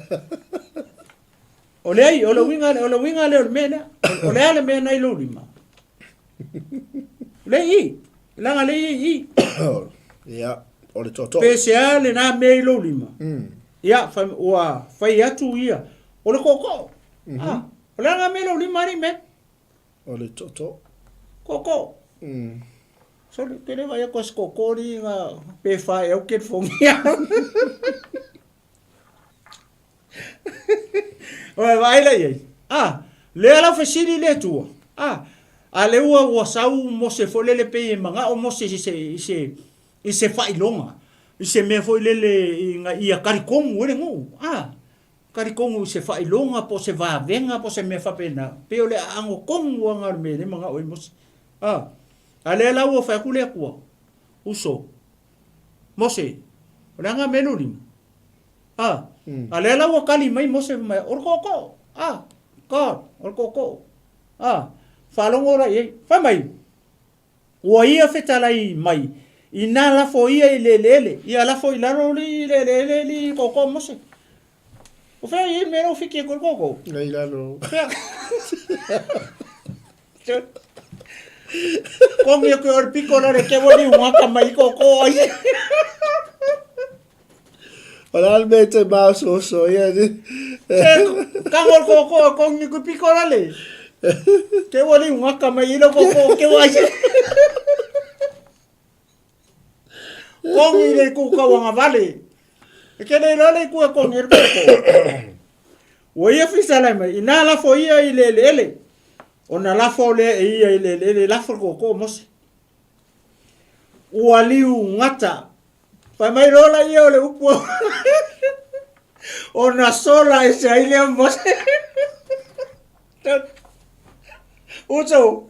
O le ai, o le uiga, o le uiga lea o le mea lea. O le a le mea na i lou lima? O le i, leaga lea i i. Ia, o le tootoo. Pe se a lena mea i lou lima? Ia, ua fai atu ia, o le tootoo. Ah, o le a lena mea i lou lima, alii mea? O le tootoo. Tootoo. Sole, ke le vaai atu a se tootoo alii na pe faeau California. Ua vaai la i ai. Ah, lea la fesili le Atua. Ah, a lea ua, ua sau Mose foi lele pei e manao Mose i se, i se, i se faailoga, i se mea foi lele ina ia talitonu ai le nuu. Ah, talitonu i se faailoga po o se vavega po o se mea faapena. Pei o le aano tonu lava lena o le mea lea e manao ai Mose. Ah, a lea la ua fai atu le Atua, uso, Mose, o le a lena mea i lou lima? A, a lea la ua tali mai Mose fai mai, o le tootoo. A, God, o le tootoo. A, faalogo la i ai. Fai mai, ua ia fetalai mai, inā lafo ia i le eleele, ia lafo i lalo i le eleele li tootoo Mose. O fea i ai mea ua fiki atu ai le tootoo? Nei lalo. Fea? Kongi atu o le piko la le ke ua liugaka mai i tootoo ai. O le a le mea e te maososo ia ni. Kago le tootoo kongi ku piko la le. Ke ua liugaka mai i lo tootoo ke ua ai. Kongi le ku kauangavale. E ke le iloa le itu e kongi ai le tootoo. Ua ia fisalai mai, inā lafo ia i le eleele, ona lafo lea e ia i le eleele, lafo le tootoo Mose. Ua liu gata. Fai mai loa la ia o le upu ona sola ese ai lea Mose. Uso,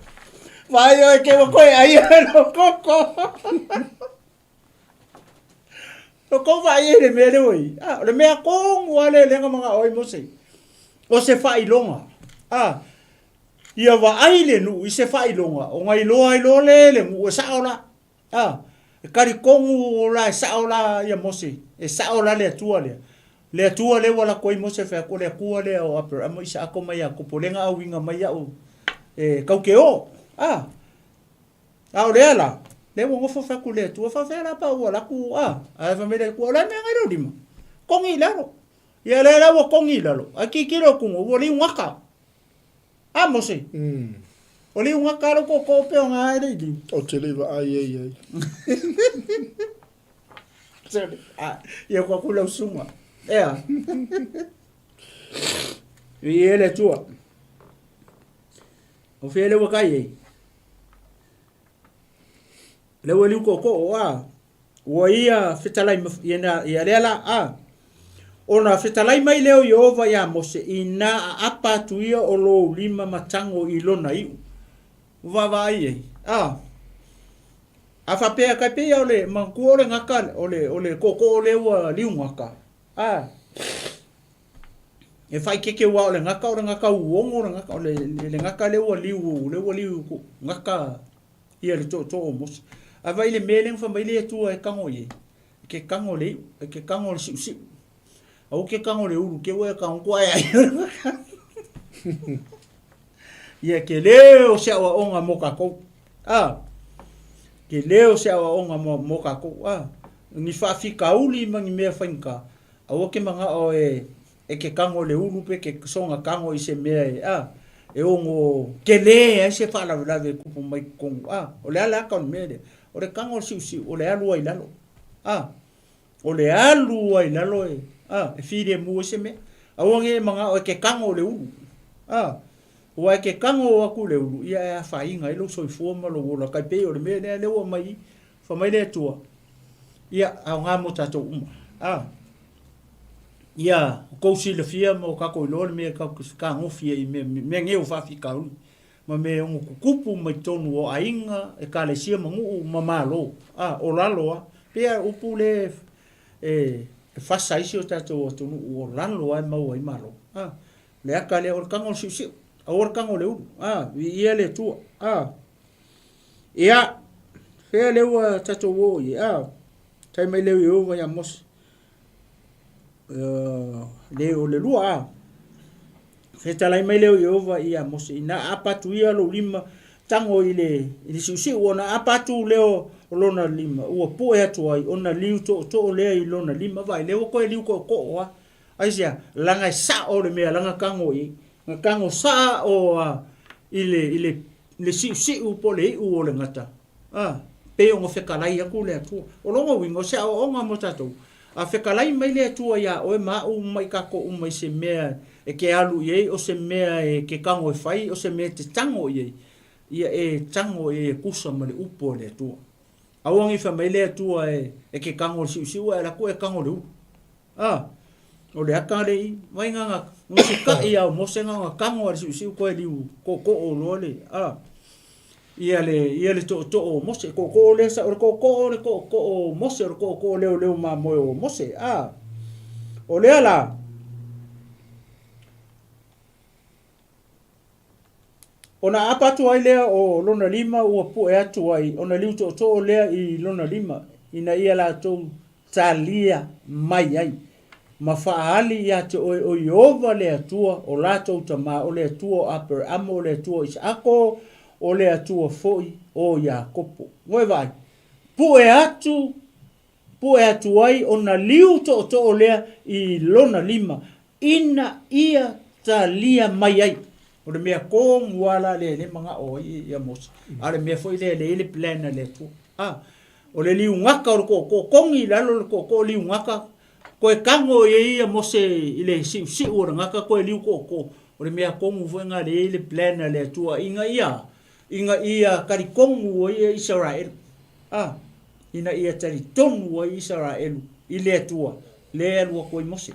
vaai oe ke ua koe ai oe lo koko. O kou vaai ai le mea lea ua i. Ah, o le mea tonu lava lea lea na manao ai Mose. O se faailoga. Ah, ia vaai le nuu i se faailoga, ona iloa ai loa lea e le nuu e sao la. Ah, e talitonu la e sao la ia Mose, e sao la le Atua lea. Le Atua lea ua lako ai Mose fai atu, o le Atua lea o Aperama, Isaako ma Iakopo, lea na auina mai au e kau ke o. Ah, A o lea la, lea ua nofo fai atu le Atua, faafefea la pa ua alu atu, a, ae fai mai le Atua, o le a le mea na i lou lima? Kogi i lalo. Ia lea la ua kogi i lalo, ae tilotilo atu ua liugata. A Mose? O liugata lou tootoo pe o na e le i liu. Ou te le i vaai ai ai. Sorry. A, ia kua ku lau susuga. Ea. Viia le Atua. O fea lea ua kai ai? Lea ua liu tootoo, a. Ua ia fetalai ia, na, ia lea la, a. Ona fetalai mai lea o Ieova iā Mose, inā aapa atu ia o lou lima ma tago i lona iu. Ua vaavaai ai, a. A faapea kai pei o le manatua o le gata, o le, o le tootoo lea ua liu gata, a. E faaeteete aua o le gata o le gata uogo le gata, o le, le gata lea ua liu, lea ua liu gata ia le tootoo o Mose. Ae vaai i le mea lea na fai mai le Atua e tago i ai, e te tago i le iu, e te tago i le siusiu. Aua ke tago i le ulu te i ua e tago atu ae ai. Ia tele o se aoaoga mo tatou. A, tele o se aoaoga mo, mo tatou. A, ni faafitauli ma ni mea faigata, aua ke manao e, e ke tago i le ulu pe ke soga tago i se mea e, a, e ono tele ai se faalavelave e tupu mai totonu. A, o le a le ata o le mea lea? O le tago o le siusiu, o le alu ai i lalo. A, O le alu ai i lalo e, a, e filemu ai se mea. Aua ne i e manao e ke kago i le ulu. A, aua e ke kago atu i le ulu, ia e afaina ai lou soifua ma lou ola. Tai pei o le mea lea, lea ua aumai i i, fai mai le Atua, ia, aoga mo tatou uma. A, ia outou silafia ma o tatou iloa le mea tatou te fetagofi ai i mea, mea nei o faafitauli. ma mea e ono tutupu mai totonu o aiga, ekalesia ma nuu ma malo. A, o lalo a, pei a upu le e, e fasa ai si o tatou atunuu o lalo a e maua ai malo. A, le aka lea o le tago o le siusiu, aua le tago o le ulu. A, viia le Atua. A, ia, fea lea ua tatou oo i ai. A, tai mai lea o Ieova ia Mose. Le o le lua a. Fetalai mai lea o Ieova ia Mose, ina aapa atu ia lou lima, tago i le, i le siusiu, ona aapa atu lea o lona lima, ua pue atu ai, ona liu tootoo lea i lona lima. Vaai, lea ua toe liu tootoo lava. Aisea? Leaga e sao le mea leaga tago i ai. Na tago sao a i le, i le, le siusiu po o le iu o le gata. A, pei ona fetalai atu le Atua. O lona uiga, o se aoaoga mo tatou. A fetalai mai le Atua iā oe ma a'u ma i tatou uma i se mea e te alu i ai, o se mea e te tago e fai, o se mea e te tago i ai, ia e tago i ai e tusa ma le upu a le Atua. Aua ne i fai mai le Atua e te tago i le siusiu ae alu atu e tago i le ulu. A, o le ata le i, mai na na usitaʻi ia o Mose na ona tago a le siusiu koe liu tootoo loa le, a, ia le, ia le tootoo o Mose, tootoo lea sa, o le tootoo o le tootoo o Mose, o le tootoo leoleo mamoe o Mose, a. O lea la, Ona aapa atu ai lea o lona lima ua pue atu ai, ona liu tootoo lea i lona lima, ina ia latou talia mai ai, ma faaali ia te oe o Ieova le Atua o latou tama, o le Atua o Aperamo, o le Atua o Isaako, o le Atua foi o Iakopo. Ua e vaai? Pue atu, pue atu ai ona liu tootoo lea i lona lima, ina ia talia mai ai. O le mea tonu lava la lea e le manao ai ia Mose, a o le mea foi lea e leai le plan a le Atua. A, o le liugata o le tootoo, togi i lalo le tootoo liugata, toe tago i ai ia Mose i le siusiu o le gata toe liu tootoo. O le mea tonu foi lena e leai le plan a le Atua ina ia, ina ia talitonu ai ia Isaraelu. A, ina ia talitonu ai Isaraelu i le Atua, lea e alu atu ai Mose.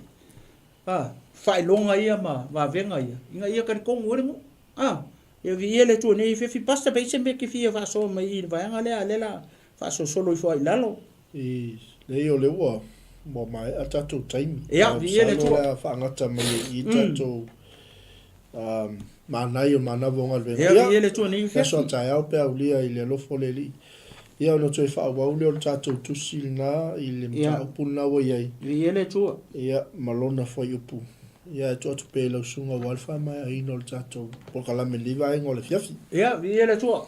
A, faailoga ia ma vavega ia, ina ia talitonu ai le nuu. A, ia viia le Atua nei fefi pastor pe i se mea e te fia faasoa mai i le vaega lea, a lea la faasolosolo ifo ai i lalo. I, leai o lea ua, ua maea tatou taimi. Ia, viia le Atua. Masalo o le a faagata mai ai i i tatou manaia o manava o galuega. Ia, viia le Atua nei fefi. Aso a taeao pe aulia i le alofa o le Alii. Ia ona toe faaauau lea o le tatou tusi lena i le mataupu lena ua i ai. Viia le Atua. Ia, ma lona fuaiupu. Ia, e tuu atu pea i lau susuga aua le faamaeaina o le tatou polokalame i lenei vaega o le afiafi. Ia, viia le Atua.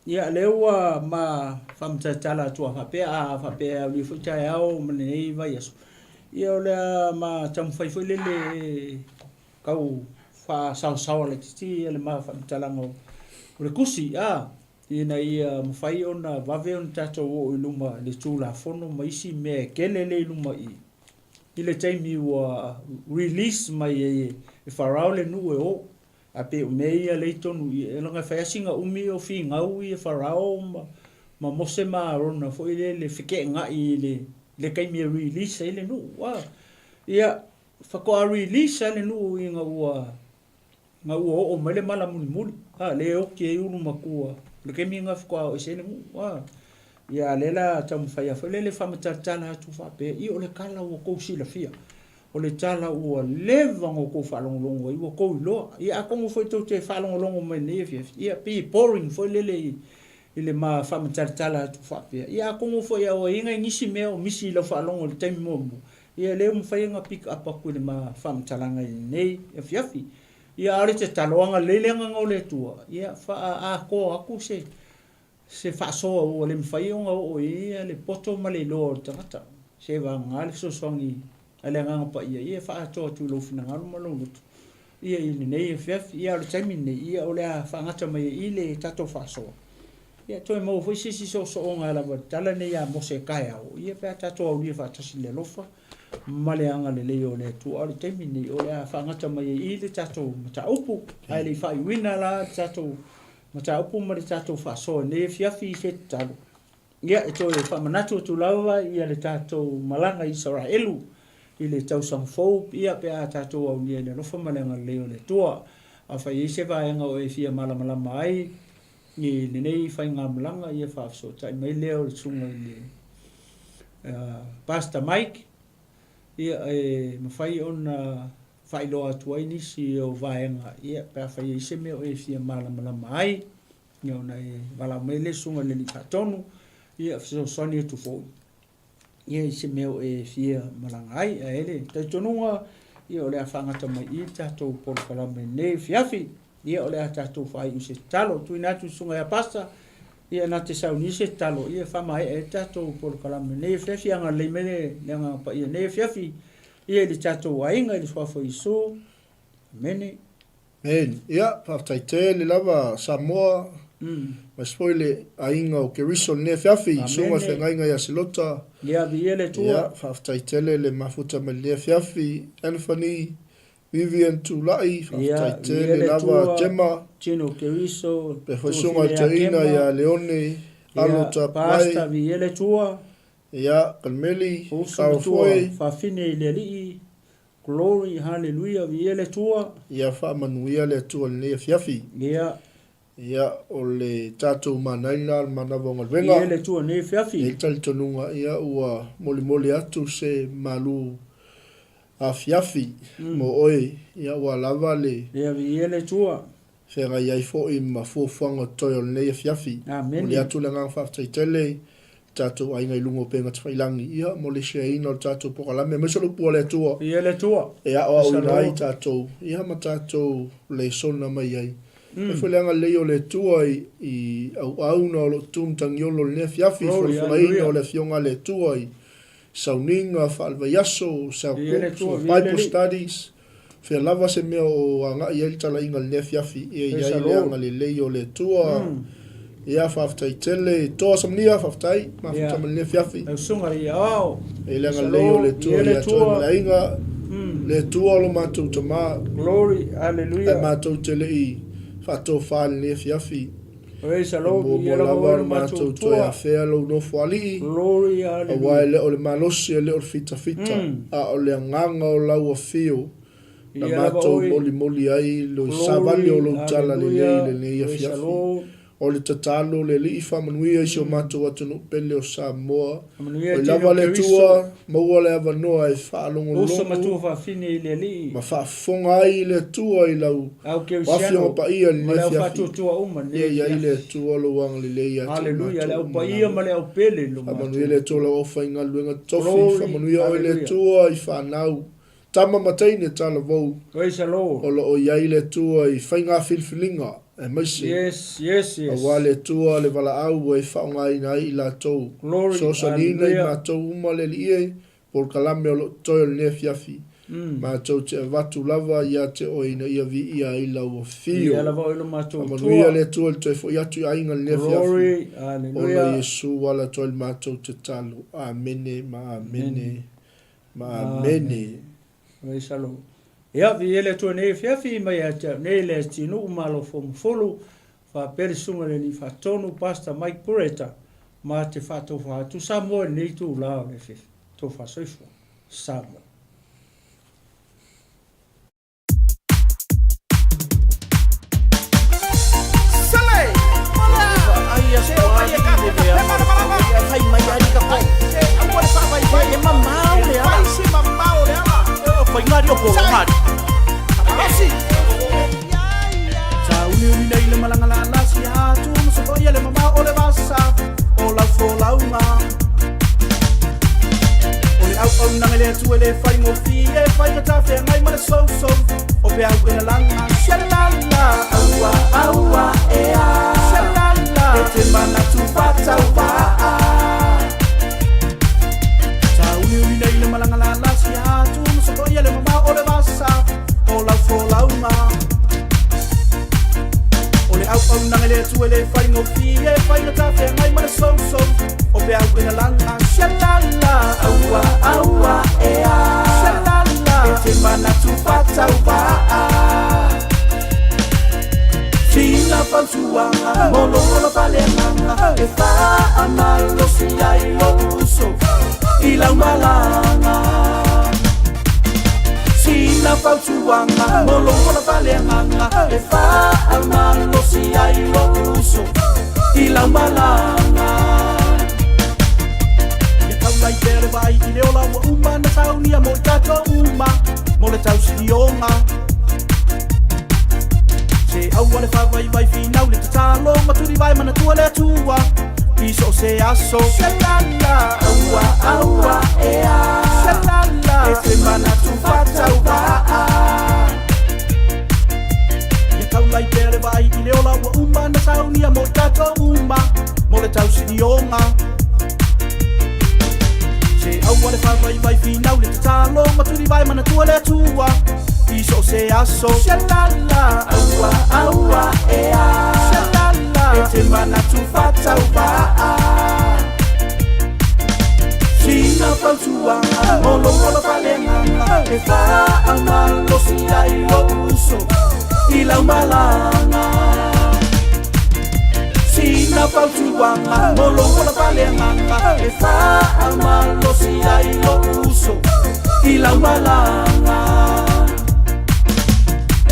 Ia, lea ua ma faamatalatala atu a faapea, a faapea e aulia foi taeao ma lenei vaiaso. Ia, o le a ma taumafai foi lele e tau faasaosaoa laitiiti le ma faamatalaga o le tusi, a. ina ia mafai ona vave ona tatou oo i luma i le Tulafono ma isi mea e tele lea i luma i i le taimi ua release mai ai e Farao le nuu e o. Ae pei o mea ia lea i totonu i i, leaga e fai lava sina umi o finau ia Farao ma ma Mose ma Arona foi lea i le feteenai i le le taimi e release ai le nuu. A, ia, faatoa release lava le nuu ina ua Na ua oo mai le mala mulimuli, a, lea e oti ai ulu matua, o le taimi lena faatoa oo ese ai le nuu, a. Ia, a o lea la taumafai lava foi lele e faamatalatala atu faapea, ia o le tala ua outou silafia, o le tala ua leva ona outou faalogologo ai, ua outou iloa. Ia atonu foi tou te faalogologo mai i lenei afiafi, ia pei e boring foi lele i, i le ma faamatalatala atu faapea. Ia atonu foi a ua i ai nai nisi mea o misi i lau faalogo i le taimi muamua, Ia lea ua mafai ona pick up atu i le ma faamatalaga i lenei afiafi. Ia a o le tatalo, agalelei le Agaga o le Atua, ia faaatoa atu se se faasoa ua le mafai ona oo i ai le poto ma le iloa o le tagata. Se vagana le fesoasoani a le Agaga Paia, ia e faaatoa atu i lou finagalo ma lou loto ia i lenei afiafi. Ia a o le taimi lenei, ia o le a faagata mai ai i i le tatou faasoa. Ia toe maua foi se isi soosooga lava i le tala lenei ia Mose taeao, ia pe a tatou aulia faatasi i le alofa ma le agalelei o le Atua. A o le taimi lenei, o le a faagata mai ai i i le tatou mataupu, ae le i faaiuina la le tatou mataupu ma le tatou faasoa i lenei afiafi i se tatalo. Ia, e toe faamanatu atu lava ia le tatou malaga i Isaraelu i le tausaga fou, ia pe a tatou aulia i le alofa ma le agalelei o le Atua. Afai e i ai se vaega o e fia malamalama ai i lenei faigamalaga, ia faafesootai mai lea o le susuga i le Pastor Mike, ia e mafai ona faailoa atu ai nisi o vaega, ia pe afai e i ai se mea o e fia malamalama ai, ia ona e valaau mai lea i le susuga i le Alii Faatonu, ia fesoasoani atu foi ia i se mea o e fia malaga ai. Ae i ai le talitonuga, ia o le a faagata mai i i le tatou polokalame i lenei afiafi. Ia o le a tatou faaiu i se tatalo. Tuuina atu i le susuga ia Pastor, ia na te saunia se tatalo, ia e faamaea ai le tatou polokalame i lenei afiafi. Ia agalelei mai le Agaga Paia i lenei afiafi, ia i le tatou aiga i le Suafa o Iesu. Amene. Amen. Ia, faafetai tele lava Samoa, aemaise foi le aiga o Keriso i lenei afiafi, Susuga i le Feagaiga ia Silota. Ia, viia le Atua. Ia, faafetai tele le mafuta mai lenei afiafi, Anthony, Vivian Tulai, faafetai tele lava Gemma. Tino Keriso, Faapea foi Susuga i le Toeaina ia Leone, Alo Tapuai. Pastor, viia le Atua. Ia, Kalimeli, Uso matua, Fafine i le Alii. Glory hallelujah viia le Atua. Ia faamanuia le Atua i lenei afiafi. Ia. Ia o le tatou manaina o le manava o galuega. Viia le Atua i lenei afiafi. E i ai le talitonuga ia ua molimoli atu se malu afiafi mo oe ia ua lava le. Ia viia le Atua. Feagai ai foi ma fuafuaga o totoe o lenei afiafi. Momoli atu le agaga faafetai tele i le tatou aiga i luga o upega tafailagi, ia, mo le share-ina o le tatou polokalame, aemaise o le upu a le Atua e aoaoina ai tatou, ia, ma tatou lesona mai ai. Faafetai foi le agalelei o le Atua i auauna o lo o tu matagiolo i lenei afiafi, folafolaina o le Afioga a le Atua i sauniga faale-vaiaso, cell groups, Bible studies, Fea lava se mea o agai ai le talaiga i lenei afiafi, ia i ai le agalelei o le Atua. Ia, faafetai tele. Toa Samania, faafetai. Mafuta mai lenei afiafi. E i ai le agalelei o le Atua ia te oe ma le aiga. Le Atua o lo matou Tama. Ae matou te le i faatofa i lenei afiafi. E muamua lava ona matou toe afea lou Nofoalii, aua e le o le malosi e le o le fitafita, a o le agaga o lau afio na matou molimoli ai le savali o lou talalelei i lenei afiafi. O le tatalo, le Alii faamanuia i si o matou atunuu pele o Samoa. Oi lava le Atua, maua le avanoa e faalogologo ma faafofoga ai le Atua i lau Afioga paia i lenei afiafi. Ia i ai le Atua lou agalelei ia te matou uma lava. Faamanuia le Atua lau aufaigaluega tofi, faamanuia oe le Atua i fanau, tama ma teine talavou o lo o i ai le Atua i faiga filifiliga, aemaise aua le Atua le valaau ua e faaaogaina ai i latou. Fesoasoaniina i matou uma le Alii e, polokalame o lo o totoe o lenei afiafi, matou te avatu lava ia te oe ina ia viia ai lau afio. Faamanuia le Atua i le toe foi atu i aiga i lenei afiafi, ona o Iesu ua ala atu ai le matou tatalo. Amene ma amene ma amene. Ia, viia le Atua i lenei afiafi mai ia te au nei le Atinuu Malo Fomufulu, faapea le Susuga i le Alii Faatonu, Pastor Mike Bureta, ma te faatofa atu Samoa i lenei itula o le afiafi. Tofa soifua. Samoa. auaunaga i le Atua e le faigofie, faigata feagai ma le sousou o peau e lalaga. Shalala, aua, aua, ea. Shalala, e te manatu faatauvaa. Sauniuni nei le malaga lalasi atu, ma sotoia le mamao o le vasa o lau folauga. O le auaunaga i le Atua e le faigofie, faigata feagai ma le sousou o peau e lalaga. Shalala, aua, aua, ea. Shalala, e te manatu faatauvaa. Sina fautuaga mo lou ola faaleagaga e faamalosi ai lou uso i lau malaga. Sina fautuaga mo lou ola faaleagaga e faamalosi ai lou uso i lau malaga. Ia taulai pea le vaai i le ola ua uma na saunia mo i tatou uma mo le tausilioga. Se aua le faavaivai finau le tatalo ma tulivae manatua le Atua i so o se aso. Shalala, aua, aua, ea. Shalala, e te manatu faatauvaa. Ia taulai pea le vaai i le ola ua uma na saunia mo i tatou uma mo le tausilioga. Se aua le faavaivai finau le tatalo ma tulivae manatua le Atua i so o se aso. Shalala, aua, aua, ea. Shalala, e te manatu faatauvaa. Sina fautuaga mo lou ola faaleagaga e faamalosi ai lou uso i lau malaga. Sina fautuaga mo lou ola faaleagaga e faamalosi ai lou uso i lau malaga.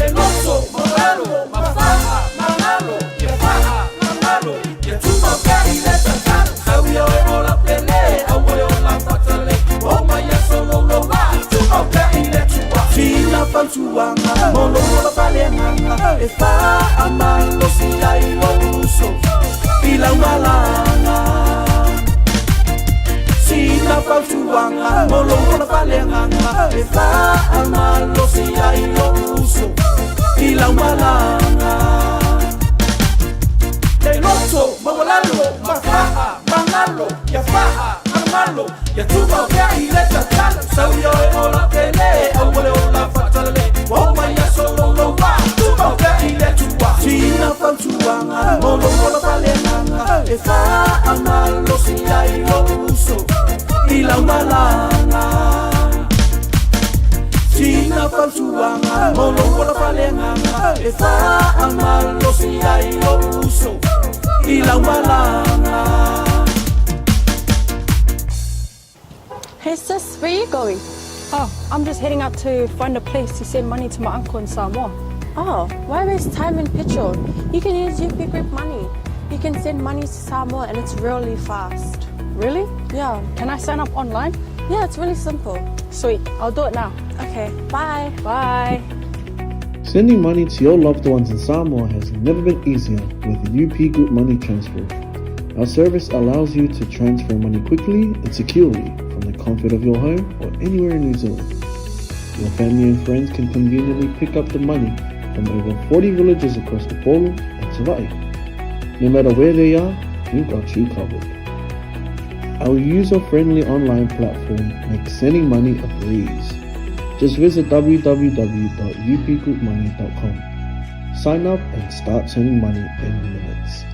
Le loto maualalo ma faa magalo ia faa magalo ia tumau pea i le tatalo sau ia oe ola pele aua le ola fatale o mai aso louloua tumau pea i le Atua. Sina fautuaga mo lou ola faaleagaga e faamalosi ai lou uso i lau malaga. Sina fautuaga mo lou ola faaleagaga e faamalosi ai lou uso i lau malaga. Le loto maualalo ma faa magalo ia faa magalo ia tumau pea i le tatalo sau ia oe ola pele aua le ola faatalale ua oo mai aso louloua tumau pea i le Atua. Sina fautuaga mo lou ola faaleagaga e faamalosi ai lou uso i lau malaga. Sina fautuaga mo lou ola faaleagaga e faamalosi ai lou uso i lau malaga. Hey sis, where you going? Oh, I'm just heading out to find a place to send money to my uncle in Samoa. Oh, why waste time and petrol? You can use UP Group Money. You can send money to Samoa and it's really fast. Really? Yeah. Can I sign up online? Yeah, it's really simple. Sweet, I'll do it now. Okay, bye. Bye. Sending money to your loved ones in Samoa has never been easier with UP Group Money Transfer. Our service allows you to transfer money quickly and securely from the comfort of your home or anywhere in New Zealand. Your family and friends can conveniently pick up the money from over 40 villages across the Upolu and Savaii. No matter where they are, we've got you covered. Our user-friendly online platform makes sending money a breeze. Just visit www.upgroupmoney.com. Sign up and start sending money in minutes.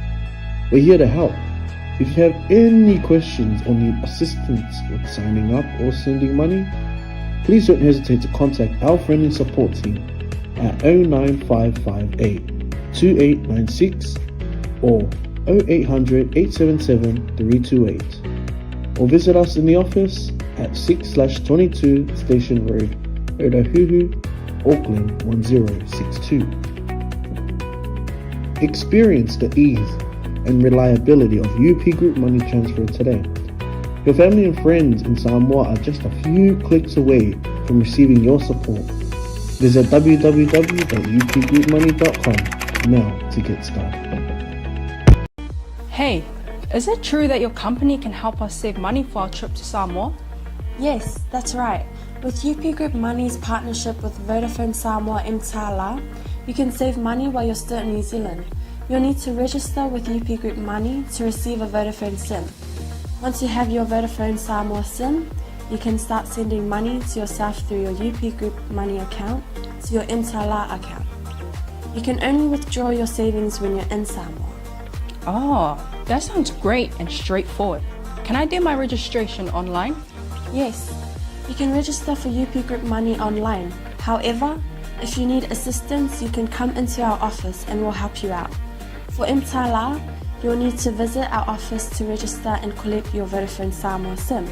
We're here to help. If you have any questions or need assistance with signing up or sending money, please don't hesitate to contact our friendly support team at 09558 2896 or 0800 877 328 or visit us in the office at 6/22 Station Road, Otahuhu, Auckland 1062. Experience the ease and reliability of UP Group Money Transfer today. Your family and friends in Samoa are just a few clicks away from receiving your support. Visit www.upgroupmoney.com now to get started. Hey, is it true that your company can help us save money for our trip to Samoa? Yes, that's right. With UP Group Money's partnership with Vodafone Samoa Mtala, you can save money while you're still in New Zealand. You'll need to register with UP Group Money to receive a Vodafone SIM. Once you have your Vodafone Samoa SIM, you can start sending money to yourself through your UP Group Money account to your Mtala account. You can only withdraw your savings when you're in Samoa. Oh, that sounds great and straightforward. Can I do my registration online? Yes, you can register for UP Group Money online. However, if you need assistance, you can come into our office and we'll help you out. For Mtala, you'll need to visit our office to register and collect your Vodafone Samoa SIM.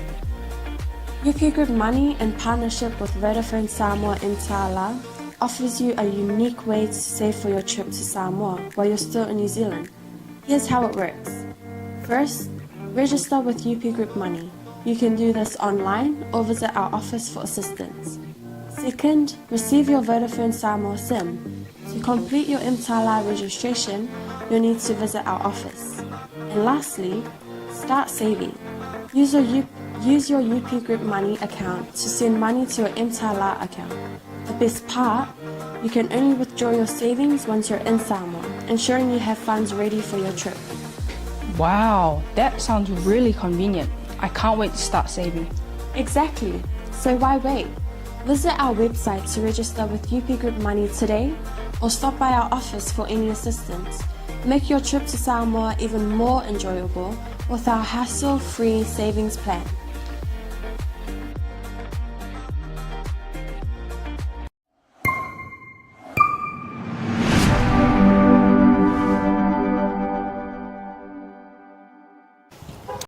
UP Group Money, in partnership with Vodafone Samoa Mtala, offers you a unique way to save for your trip to Samoa while you're still in New Zealand. Here's how it works. First, register with UP Group Money. You can do this online or visit our office for assistance. Second, receive your Vodafone Samoa SIM. To complete your Mtala registration, you'll need to visit our office. And lastly, start saving. Use your, U- use your UP Group Money account to send money to your Mtala account. The best part, you can only withdraw your savings once you're in Samoa, ensuring you have funds ready for your trip. Wow, that sounds really convenient. I can't wait to start saving. Exactly. So why wait? Visit our website to register with UP Group Money today or stop by our office for any assistance. Make your trip to Samoa even more enjoyable with our hassle-free savings plan.